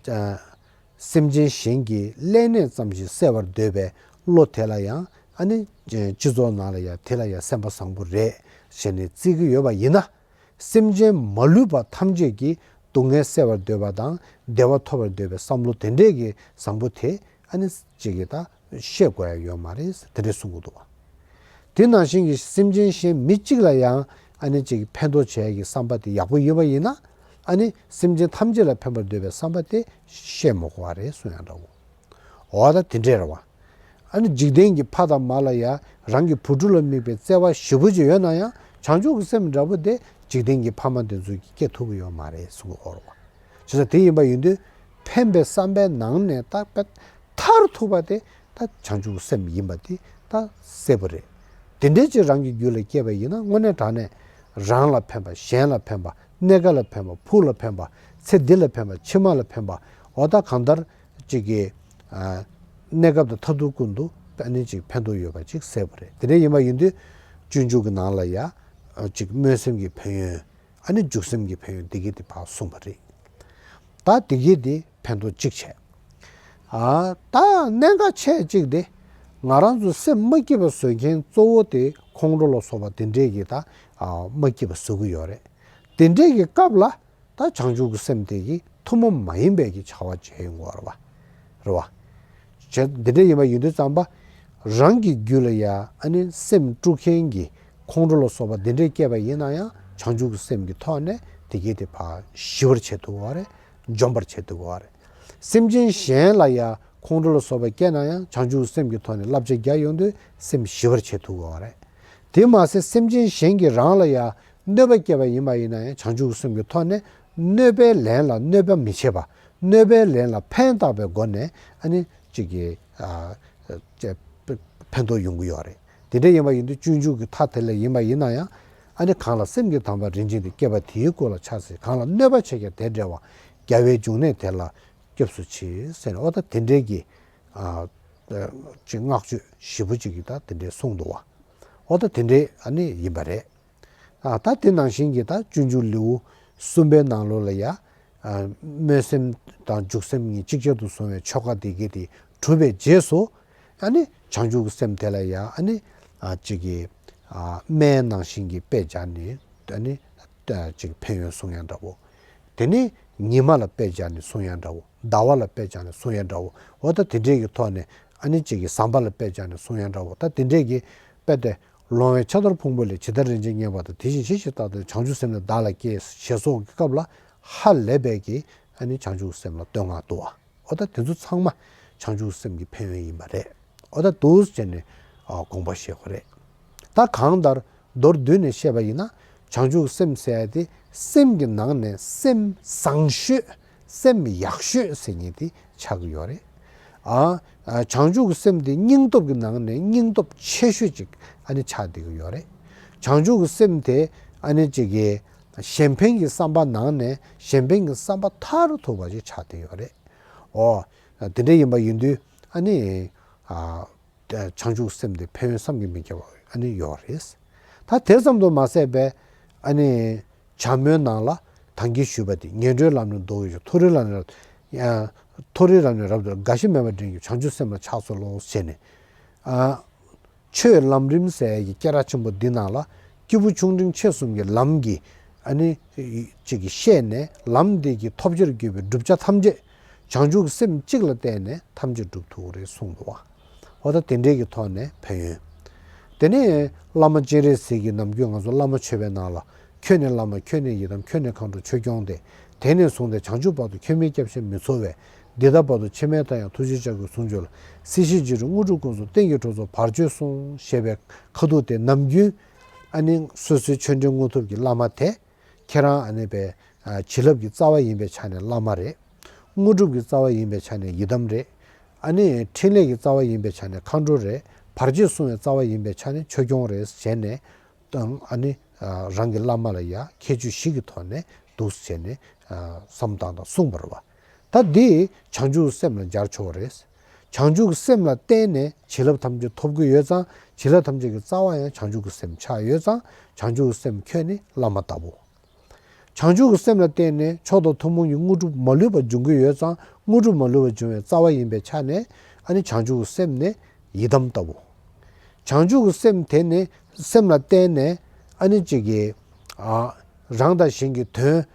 ཨ་སེམས་ཅན་གཞན་གྱི་ཀླད་ནད་ཙམ་ཞིག་སེལ་བར་འདོད་པའི་བློ་དེ་ལ་ཡང་ཨ་ནི་སྤྱི་ཚོགས་ནང་ལ་ཡ་དེ་ལ་ཡ་སེམས་པ་བཟང་པོ་རེད་ཟེར་ནས་བརྩི་གི་ཡོད་པ་ཡིན་ན། སེམས་ཅན་མ་ལུས་པ་ཐམས་ཅད་ཀྱི་སྡུག་བསྔལ་སེལ་བར་འདོད་པ་དང་བདེ་བ་ཐོབ་པར་འདོད་པའི་བསམ་བློ་དེ་འདྲས་ཀྱི་བཟང་པོ་དེ་ཨ་ནི་གཅིག་གི་ད་བཤད་དགོས་ཡ་ཡོད་མ་རེད། དེ་འདྲས་གསུང་གི་འདུག་བ། དེ་ནང་བཞིན་གྱི་སེམས་ཅན་གཞན་མི་གཅིག་ལ་ཡང་ཨ་ནི་གཅིག་ཕན་ཐོགས་བྱེད་ཡ་གི་བསམ་པ་དེ་ཡག་པོ་ཡོད་པ་ཡིན་ན། ཨ་ནི་སེམས་ཅན་ཐམས་ཅད་ལ་ཕན་པར་འདོད་པའི་བསམ་པ་དེ་བཤད་མ་དགོས་པ་རེད་གསུང་ཡ་འདྲ་བོ། འོ་ད་དེ་འདྲས་རེད་བ། ཨ་ནི་འཇིག་རྟེན་གྱི་ཕ་དང་མ་ལ་ཡ་རང་གི་བུ་ཕྲུག་ལ་དམིགས་པའི་བརྩེ་བ་ཞེ་པོ་ཅིག་ཡོད་ན་ཡང་བྱང་ཆུབ་ཀྱི་སེམས་འདྲ་པོ་དེ་འཇིག་རྟེན་གྱི་ཕ་མ་དེ་ཚོ་གིས་སྐྱེ་ཐུབ་ཀྱི་ཡོད་མ་རེད་གསུང་གི་ཡོད་རེད་བ། བྱས་ཙང་དེ་ཡིན་པ་ཡིན་དུས་ཕན་པའི་བསམ་པའི་ནང་ནས་ད་དཔེ་མཐར་ཐུག་པ་དེ་ད་བྱང་ཆུབ་ཀྱི་སེམས་ཡིན་པ་དེ་ད་གསལ་པོ་རེད། དེ་འདྲའི་ཅིག་རང་གི་རྒྱུད་ལ་སྐྱེས་པ་ཡིན་ན་དངོས་གནས་དྲང་གནས་རང་ལ་ཕན་པ། གཞན་ལ་ཕན་པ། གནས་སྐབས་ལ་ཕན་པ། ཕུགས་ལ་ཕན་པ། ཚེ་འདི་ལ་ཕན་པ། ཕྱི་མ་ལ་ཕན་པ། འོ་ད་གང་ལྟར་ཅིག་གི་ཨ་གནས་སྐབས་དང་མཐར་ཐུག་ཀུན་ཏུ་ཨ་ནི་ཅིག་ཕན་ཐོགས་ཡོད་པ་ཅིག་གསལ་པོ་རེད། དེ་འདྲ་ཡིན་པ་ཡིན་དུས་སྤྱོད་འཇུག་གི་ནང་ལ་ཡ་ཨ་ཅིག་སྨོན་སེམས་ཀྱི་ཕན་ཡོན། ཨ་ནི་འཇུག་སེམས་ཀྱི་ཕན་ཡོན་འདི་གི་དེ་ཕར་གསུངས་པ་རེད། ད་འདི་གི་དེ་ཕན་ཐོགས་གཅིག་བྱས། ཨ་ད་གནད་འགག་ཆེ་གཅིག་དེ་ང་རང་ཚོ་སེམས་མ་སྐྱིད་པ་བཟོ་མཁན་གཙོ་བོ་དེ་ཁོང་ཁྲོ་ལ་སོགས་པ་དེ་འདྲས་ཀྱི་ད་ཨ་མ་སྐྱིད་པ་བཟོ་གི་ཡོད་རེད། དེ་འདྲས་ཀྱི་སྐབས་ལ་ད་བྱང་ཆུབ་ཀྱི་སེམས་དེ་གིས་ཐུན་མོང་མ་ཡིན་པའི་གི་བྱ་བ་བྱེད་ཡོང་གི་ཡོད་རེད་བ། རེད་བ། བྱས་འདི་འདྲ་ཡིན་པ་ཡིན་དུས་ཙམ་པ། རང་གི་རྒྱུད་ལ་ཡ་ཨ་ནི་སེམས་དཀྲུག་མཁན་གྱི་ཁོང་ཁྲོ་ལ་སོགས་པ་འདི་འདྲས་སྐྱེས་པ་ཡིན་ན་ཡང་བྱང་ཆུབ་ཀྱི་སེམས་ཀྱི་ཐོག་ནས་དེ་གའི་དེ་ཕར་ཞི་བར་བྱེད་ཐུབ་ཀྱི་ཡོད་རེད། འཇོམས་པར་བྱེད་ཐུབ་ཀྱི་ཡོད་རེད། སེམས་ཅན་གཞན་ལ་ཡ་ཁོང་ཁྲོ་ལ་སོགས་པ་སྐྱེས་ན་ཡང་བྱང་ཆུབ་ཀྱི་སེམས་ཀྱི་ཐོག་ནས་བསླབ་བྱ་རྒྱག་ཡོང་དུས་སེམས་ཞི་བར་བྱེད་ཐུབ་ཀྱི་ཡོད་རེད། དེ་མ་ཟད་སེམས་ཅན་གཞན་གྱིས་རང་ལ་ཡ་གནོད་པ་བསྐྱལ་བ་ཡིན་པ་ཡིན་ན་ཡང་བྱང་ཆུབ་ཀྱི་སེམས་ཀྱི་ཐོག་ནས་གནོད་པའི་ལན་ལ་གནོད་པ་མི་བྱེད་པ། གནོད་པའི་ལན་ལ་ཕན་བཏགས་པའི་སྒོ་ནས་ཨ་ནི་གཅིག་གི་ཨ་ཅེ་ཕན་ཐོགས་ཡོང་གི་ཡོད་རེད། དེ་འདྲ་ཡིན་པ་ཡིན་དུས་སྤྱོད་འཇུག་གི་མཐའ་དེ་ལ་ཡིན་པ་ཡིན་ན་ཡང་ཨ་ནི་གང་ལ་སེམས་ཀྱི་དམ་པ་རིན་ཆེན་དེ་བསྐྱེད་པ་དེའི་སྐུ་ལ་ཕྱག་འཚལ། གང་ལ་གནོད་པ་བྱེད་ཀྱང་དེ་བསྒྲལ་བ། རྒྱལ་བའི་འབྱུང་གནས་དེ་ལ་སྐྱབས་སུ་མཆི་ཟེར་ནས། འོ་ད་དེ་འདྲའི་གི་ཨ་ཅིག་བསྔགས་བརྗོད་ཞེ་པོ་ཅིག་གིས་ད་དེ་འདྲའི་གསུངས་འདུག་བ། འོ་ད་དེ་འདྲའི་ཨ་ནི་ཡིན་པ་རེད། ཨ་ད་དེ་ནང་བཞིན་གྱི་ད་སྤྱོད་འཇུག་ལེའུ་གསུམ་པའི་ནང་ལོགས་ལ་ཡ། ཨ་སྨོན་སེམས་དང་འཇུག་སེམས་གཉིས་གཅིག་ཆར་དུ་བཟུང་བའི་ཆོ་ག་དེ་གའི་དེ་གྲུབ་པའི་རྗེས་སུ། ཨ་ནི་བྱང་ཆུབ་ཀྱི་སེམས་དེ་ལ་ཡ་ཨ་ནི་ཨ་གཅིག་གི་ཨ་སྨན་ནང་བཞིན་གྱི་དཔེ་སྦྱར་ནས་ཨ་ནི་ཨ་གཅིག་ཕན་ཡོན་གསུང་ཡ་འདྲ་བོ། དེ་ནས་ཉི་མ་ལ་དཔེ་སྦྱར་ནས་གསུང་ཡ་འདྲ་བོ། ཟླ་བ་ལ་དཔེ་སྦྱར་ནས་གསུང་ཡ་འདྲ་བོ། འོ་ད་དེ་འདྲའི་གི་ཐོག་ནས་ཨ་ནི་གཅིག་གི་ཟམ་པ་ལ་དཔེ་སྦྱར་ནས་གསུང་ཡ་འདྲ་བོ། ད་དེ་འདྲའི་གི་དཔེ་དེ། ལོང་བས་ཕྱག་རྡོར་ཕུང་པོ་ལས། ཇི་ལྟར་རིན་ཆེན་བརྙེས་པ་དང་། དེ་བཞིན་གཤེགས་ཤིང་རྟག་ཏུ་བྱང་ཆུབ་སེམས་ནི་བདག་ལ་སྐྱེས། ཞེས་སོགས་ཀྱི་སྐབས་ལ་ཧ་ལས་པའི་གི་ཨ་ནི་བྱང་ཆུབ་སེམས་ལ་བསྟོད་བསྔགས་འདུག་བ། འོ་ད་དེ་ཚོ་ཚང་མ་བྱང་ཆུབ་སེམས་ཀྱི་ཕན་ཡོན་ཡིན་པ་རེད། འོ་ད་འདུག་སེ་བྱས་ནས་ཨ་དགོངས་པ་བཞེས་དགོས་རེད། ད་གང་ལྟར་མདོར་བསྡུས་ནས་བཤད་པ་ཡིན་ན། བྱང་ཆུབ་སེམས་ཟེར་ཡ་དེ་སེམས་ཀྱི་ནང་ནས་སེམས་བཟང་ཤོས། སེམས་ཡག་ཤོས་ཟེར་མཁན་དེ་ཆགས་ཀྱི་ཡོད་རེད། ཨ་ཨ་བྱང་ཆུབ་ཀྱི་སེམས་དེ་སྙིང་སྟོབས་ཀྱི་ནང་ནས་སྙིང་སྟོབས་ཆེ་ཤོས་ཅིག་ཨ་ནི་ཆགས་བསྡད་ཀྱི་ཡོད་རེད། བྱང་ཆུབ་ཀྱི་སེམས་དེ་ཨ་ནི་ཅིག་གི་གཞན་ཕན་གྱི་བསམ་པ་ནང་ནས་གཞན་ཕན་གྱི་བསམ་པ་མཐར་ཐུག་པ་ཅིག་ཆགས་བསྡད་ཡོད་རེད། ཨོ། དེ་འདྲ་ཡིན་པ་ཡིན་དུས་ཨ་ནི་ཨ། བྱང་ཆུབ་སེམས་དེ་ཕན་ཡོན་བསམ་གྱིས་མི་ཁྱབ་པ་ཨ་ནི་ཡོད་རེད། ད་དེ་ཙམ་དུ་མ་ཟད་པའི་ཨ་ནི་བྱམས་པོའི་ནང་ལ་ད་གིན་ཞུས་པ་དེ། ངན་འགྲོའི་ལམ་ནི་ལྡོག་ཡོད་ཀྱང་། མཐོ་རིས་ལམ་ནི་རབ། ཨ་མཐོ་རིས་ལམ་ནི་རབ་ཏུ། རྒ་ཤི་མེད་པར་འདྲེན་གྱུར། བྱང་ཆུབ་སེམས་ལ་ཕྱག་འཚལ་ལོ། ཞེས་ནས། ཨ་ཆོས་ལམ་རིམ་ཟེར་ཡ་གི་སྐད་གྲགས་ཆེན་པོ་འདི་ནང་ལ། སྐྱེས་བུ་ཆུང་འབྲིང་ཆེ་གསུམ་གྱི་ལམ་གྱི་ཨ་ནི་ཅིག་གི་བཤད་ནས། ལམ་འདི་གི་ཐོབ་བྱར་གྱུར་པའི་བསྒྲུབ་བྱ་ཐམས་ཅད། བྱང་ཆུབ་སེམས་གཅིག་ལ་བརྟེན་ནས་ཐམས་ཅད་འགྲུབ་ཐུབ་ཀྱི་རེད་གསུངས་འདུག་བ། འོ་ད་དེ་འདྲའི་གི་ཐོག་ནས་ཕན་ཡོན། དེ་ནས་བླ་མ་སྤྱན་རས་གཟིགས་ཀྱིས་ནམ་རྒྱུན་ང་ཚོ་བླ་མ་མཆོད་པའི་ནང་ལ། ཁྱོད་ནི་བླ་མ་ཁྱོད་ནི་ཡི་དམ་ཁྱོད་ནི་མཁའ་འགྲོ་ཆོས་སྐྱོང་སྟེ། དེང་ནས་བཟུང་སྟེ་བྱང་ཆུབ་བར་དུ་ཁྱོད་མིན་སྐྱབས་གཞན་མི་འཚོལ་བས། འདི་ལྟ་བར་དུ་ཕྱི་མའི་མཐའ་ཡང་ཐུགས་རྗེ་ཅན་གྱིས་ཟུང་འཇུག་ལ། སྲིད་ཞིའི་རྗེས་འགྲོ་དངོས་གྲུབ་ཀུན་སྩོལ་གཏན་གྱི་གྲོགས་ཚོགས་བར་གཅོད་སོང་ཞེས་པའི་ཁ་ཐུག་དེ་ནམ་རྒྱུན། ཨ་ནི་སོ་སོའི་ཆོས་འབྲེལ་དངོས་ཐོབ་ཀྱི་བླ་མ་དེ། ཁྱེད་རང་ཨ་ནི་པའི་ཨ་བྱིན་རླབས་ཀྱི་རྩ་བ་ཡིན་པའི་ཆ་ནས་བླ་མ་རེད། དངོས་གྲུབ་ཀྱི་རྩ་བ་ཡིན་པའི་ཆ་ནས་ཡི་དམ་རེད། ཨ་ནི་འཕྲིན་ལས་ཀྱི་རྩ་བ་ཡིན་པའི་ཆ་ནས་མཁའ་འགྲོ་རེད། བར་ཆད་སྲུང་བའི་རྩ་བ་ཡིན་པའི་ཆ་ནས་ཆོས་སྐྱོང་རེད་ཟེར་ནས། དང་ཨ་ནི་ཨ་རང་གི་བླ་མ་ལ་ཡ་ཁྱད་ཆོས་བཞི་གི་ཐོག་ནས་འདུག་ཟེར་ནས་ཨ་བསམ་སྟངས་དང་གསུངས་པ་རེད་བ། ད་འདི་བྱང་ཆུབ་སེམས་ལ་སྦྱར་ཆོག་རེད། བྱང་ཆུབ་སེམས་ལ་བརྟེན་ནས་བྱིན་རླབས་ཐམས་ཅད་ཐོབ་ཀྱི་ཡོད་ཙང་། བྱིན་རླབས་ཐམས་ཅད་ཀྱི་རྩ་བ་ཡང་བྱང་ཆུབ་ཀྱི་སེམས་ཆགས་ཡོད་ཙང་། བྱང་ཆུབ་ཀྱི་སེམས་ཁྱོད་ནི་བླ་མ་ལྟ་བུ། བྱང་ཆུབ་ཀྱི་སེམས་ལ་བརྟེན་ནས་མཆོག་དང་ཐུན་མོང་གི་དངོས་གྲུབ་མ་ལུས་པ་འབྱུང་གི་ཡོད་ཙང་། དངོས་གྲུབ་མ་ལུས་པ་འབྱུང་བའི་རྩ་བ་ཡིན་པའི་ཆ་ནས། ཨ་ནི་བྱང་ཆུབ་ཀྱི་སེམས་ནི་ཡི་དམ་ལྟ་བུ། བྱང་ཆུབ་ཀྱི་སེམས་དེ་ནི་སེམས་ལ་བརྟེན་ནས་ཨ་ནི་གཅིག་གིས་ཨ་རང་དང་གཞན་གྱི་དོན་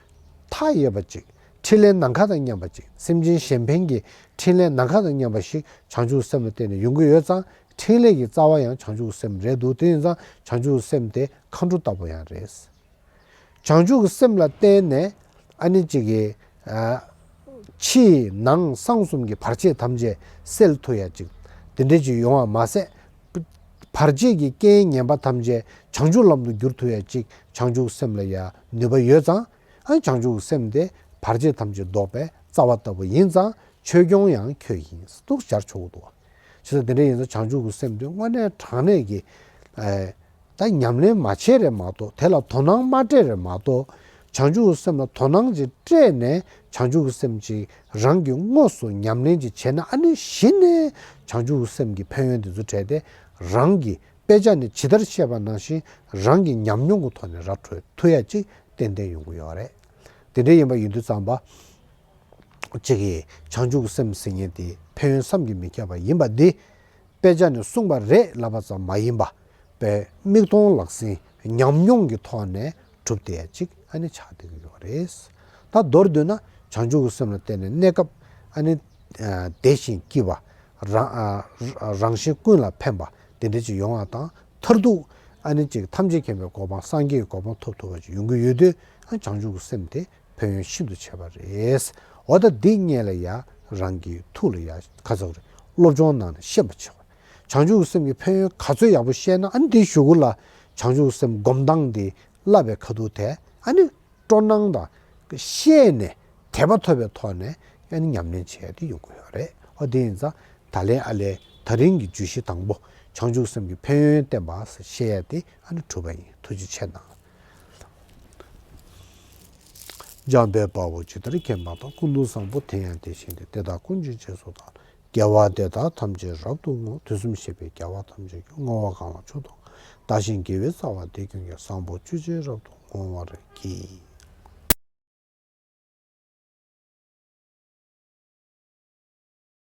མཐའ་ཡས་པ་ཅིག། འཕྲིན་ལས་ནམ་མཁའ་དང་མཉམ་པ་ཅིག། སེམས་ཅན་གཞན་ཕན་གྱི་འཕྲིན་ལས་ནམ་མཁའ་དང་མཉམ་པ་ཞིག་བྱང་ཆུབ་སེམས་ལ་བརྟེན་ནས་ཡོང་གི་ཡོད་ཙང་། འཕྲིན་ལས་ཀྱི་རྩ་བ་ཡང་བྱང་ཆུབ་སེམས་རེད་འདུག། དེ་ཡིན་ཙང་བྱང་ཆུབ་སེམས་དེ་མཁའ་འགྲོ་ལྟ་བུ་ཡང་རེད། བྱང་ཆུབ་ཀྱི་སེམས་ལ་བརྟེན་ནས་ཨ་ནི་གཅིག་གིས་ཨ་ཕྱི་ནང་གསང་གསུམ་གྱི་བར་ཆད་ཐམས་ཅད་སེལ་ཐུབ་ཡ་ཅིག། དེ་འདྲ་ཅིག་ཡོང་བ་མ་ཟད། བར་ཆད་ཀྱི་རྐྱེན་ངན་པ་ཐམས་ཅད་བྱང་ཆུབ་ལམ་དུ་བསྒྱུར་ཐུབ་ཡ་ཅིག། བྱང་ཆུབ་སེམས་ལ་ཡ་ནུས་པ་ཡོད་ཙང་། ཨ་བྱང་ཆུབ་སེམས་དེ་བར་ཆད་ཐམས་ཅད་བཟློག་པའི་རྩ་བ་ལྟ་བུ་ཡིན་ཙང་། ཆོས་སྐྱོང་ཡང་ཁྱོད་ཡིན་འདུག་སྦྱར་ཆོག་གི་འདུག། བྱས་ཙང་དེ་འདྲ་ཡིན་ཙང་བྱང་ཆུབ་ཀྱི་སེམས་དེ་དངོས་གནས་དྲང་གནས་ཀྱི་ཨ་ད་ཉམས་ལེན་མ་བྱས་རེད་མ་གཏོགས། དེ་ལ་དོ་སྣང་མ་སྤྲད་རེད་མ་གཏོགས། བྱང་ཆུབ་ཀྱི་སེམས་ལ་དོ་སྣང་ཅིག་སྤྲད་ནས་བྱང་ཆུབ་ཀྱི་སེམས་ཅིག་རང་གིས་དངོས་སུ་ཉམས་ལེན་ཅིག་བྱས་ན། ཨ་ནི་གཞི་ནས་བྱང་ཆུབ་ཀྱི་སེམས་ཀྱི་ཕན་ཡོན་དེ་ཚོ་འཕྲད་དེ། རང་གི་དཔེ་ཆ་ནས་ཇི་ལྟར་བཤད་པ་ནང་བཞིན་རང་གི་ཉམས་མྱོང་གི་ཐོག་ནས་ར་འཕྲོད་ཐུབ་ཡ་ཅིག་ཏན་ཏན་ཡོང་གི་ཡོད་རེད། དེ་འདྲ་ཡིན་པ་ཡིན་དུས་ཙམ་པ། གཅིག་གིས་བྱང་ཆུབ་ཀྱི་སེམས་ཟེར་མཁན་དེ་ཕན་ཡོན་བསམ་གྱིས་མི་ཁྱབ་པ་ཡིན་པ་འདི། དཔེ་ཆ་ནས་གསུངས་པ་རེད་ལབ་པ་ཙམ་མ་ཡིན་པ། དཔེ་མིག་མཐོང་ལག་ཟིན་ཉམས་མྱོང་གི་ཐོག་ནས་གྲུབ་བསྡད་ཡ་ཅིག་ཨ་ནི་ཆགས་བསྡད་ཀྱི་ཡོད་རེད། ད་མདོར་བསྡུས་ན་བྱང་ཆུབ་ཀྱི་སེམས་ལ་བརྟེན་ནས་གནས་སྐབས་ཨ་ནི་ཨ་བདེ་ཞིང་སྐྱིད་པ། རང་ཨ་རང་གཞན་ཀུན་ལ་ཕན་པ་དེ་འདྲ་ཅིག་ཡོང་བ་དང་། མཐར་ཐུག་ཨ་ནི་ཅིག་ཐམས་ཅད་མཁྱེན་པའི་གོ་འཕང་སངས་རྒྱས་ཀྱི་གོ་འཕང་ཐོབ་ཐུབ་པ་ཅིག་ཡོང་གི་ཡོད་དུས། ཨ་བྱང་ཆུབ་ཀྱི་སེམས་དེ་ཕན་ཡོན་ཤིན་ཏུ་ཆེ་བ་རེད། འོ་ད་འདི་སྔོན་ལ་ཡ་རང་གི་ཐུགས་ལ་ཡ་ཁ་ཚ་རེ་སློབ་སྦྱོང་གནང་ནས་ཤེས་པ་བྱེད་དགོས། བྱང་ཆུབ་ཀྱི་སེམས་ཀྱི་ཕན་ཡོན་ག་ཚོད་ཡག་པོ་ཤེས་ན། ཨ་ནི་དེའི་གཞུག་གུ་ལ་བྱང་ཆུབ་ཀྱི་སེམས་སྒོམ་སྟངས་དེ་བསླབ་པའི་ཁ་ཐུག་དེ་ཨ་ནི་སྤྲོ་སྣང་དང་ཤེས་ནས་དད་པ་ཐོབ་པའི་ཐོག་ནས་ཨ་ནི་ཉམས་ལེན་བྱེད་ཡ་དེ་ཡོང་གི་ཡོད་རེད། འོ་དེ་ཡིན་ཙང་ད་ལན་ཨ་ལས་ད་རིང་གི་བརྗོད་གཞི་དང་པོ་བྱང་ཆུབ་ཀྱི་སེམས་ཀྱི་ཕན་ཡོན་བསྟན་པ་ཞེས་བཤད་ཡ་དེ་ཨ་ནི་གྲུབ་པ་ཡིན། ཐུགས་རྗེ་ཆེ་གནང་། འཇམ་དཔལ་དཔའ་བོས་ཇི་ལྟར་མཁྱེན་པ་དང་། ཀུན་ཏུ་བཟང་པོ་དེ་ཡང་དེ་བཞིན་ཏེ། དེ་དག་ཀུན་གྱི་རྗེས་སུ་བདག་སློབ་ཅིང་། དགེ་བ་འདི་དག་ཐམས་ཅད་རབ་ཏུ་བསྔོ། དུས་གསུམ་གཤེགས་པའི་རྒྱལ་བ་ཐམས་ཅད་ཀྱིས། བསྔོ་བ་གང་ལ་མཆོག་ཏུ་བསྔོ། བདག་གཞན་དགེ་བའི་རྩ་བ་འདི་ཀུན་ཀྱང་། བཟང་པོ་སྤྱོད་ཕྱིར་རབ་ཏུ་བསྔོ་བར་བགྱི།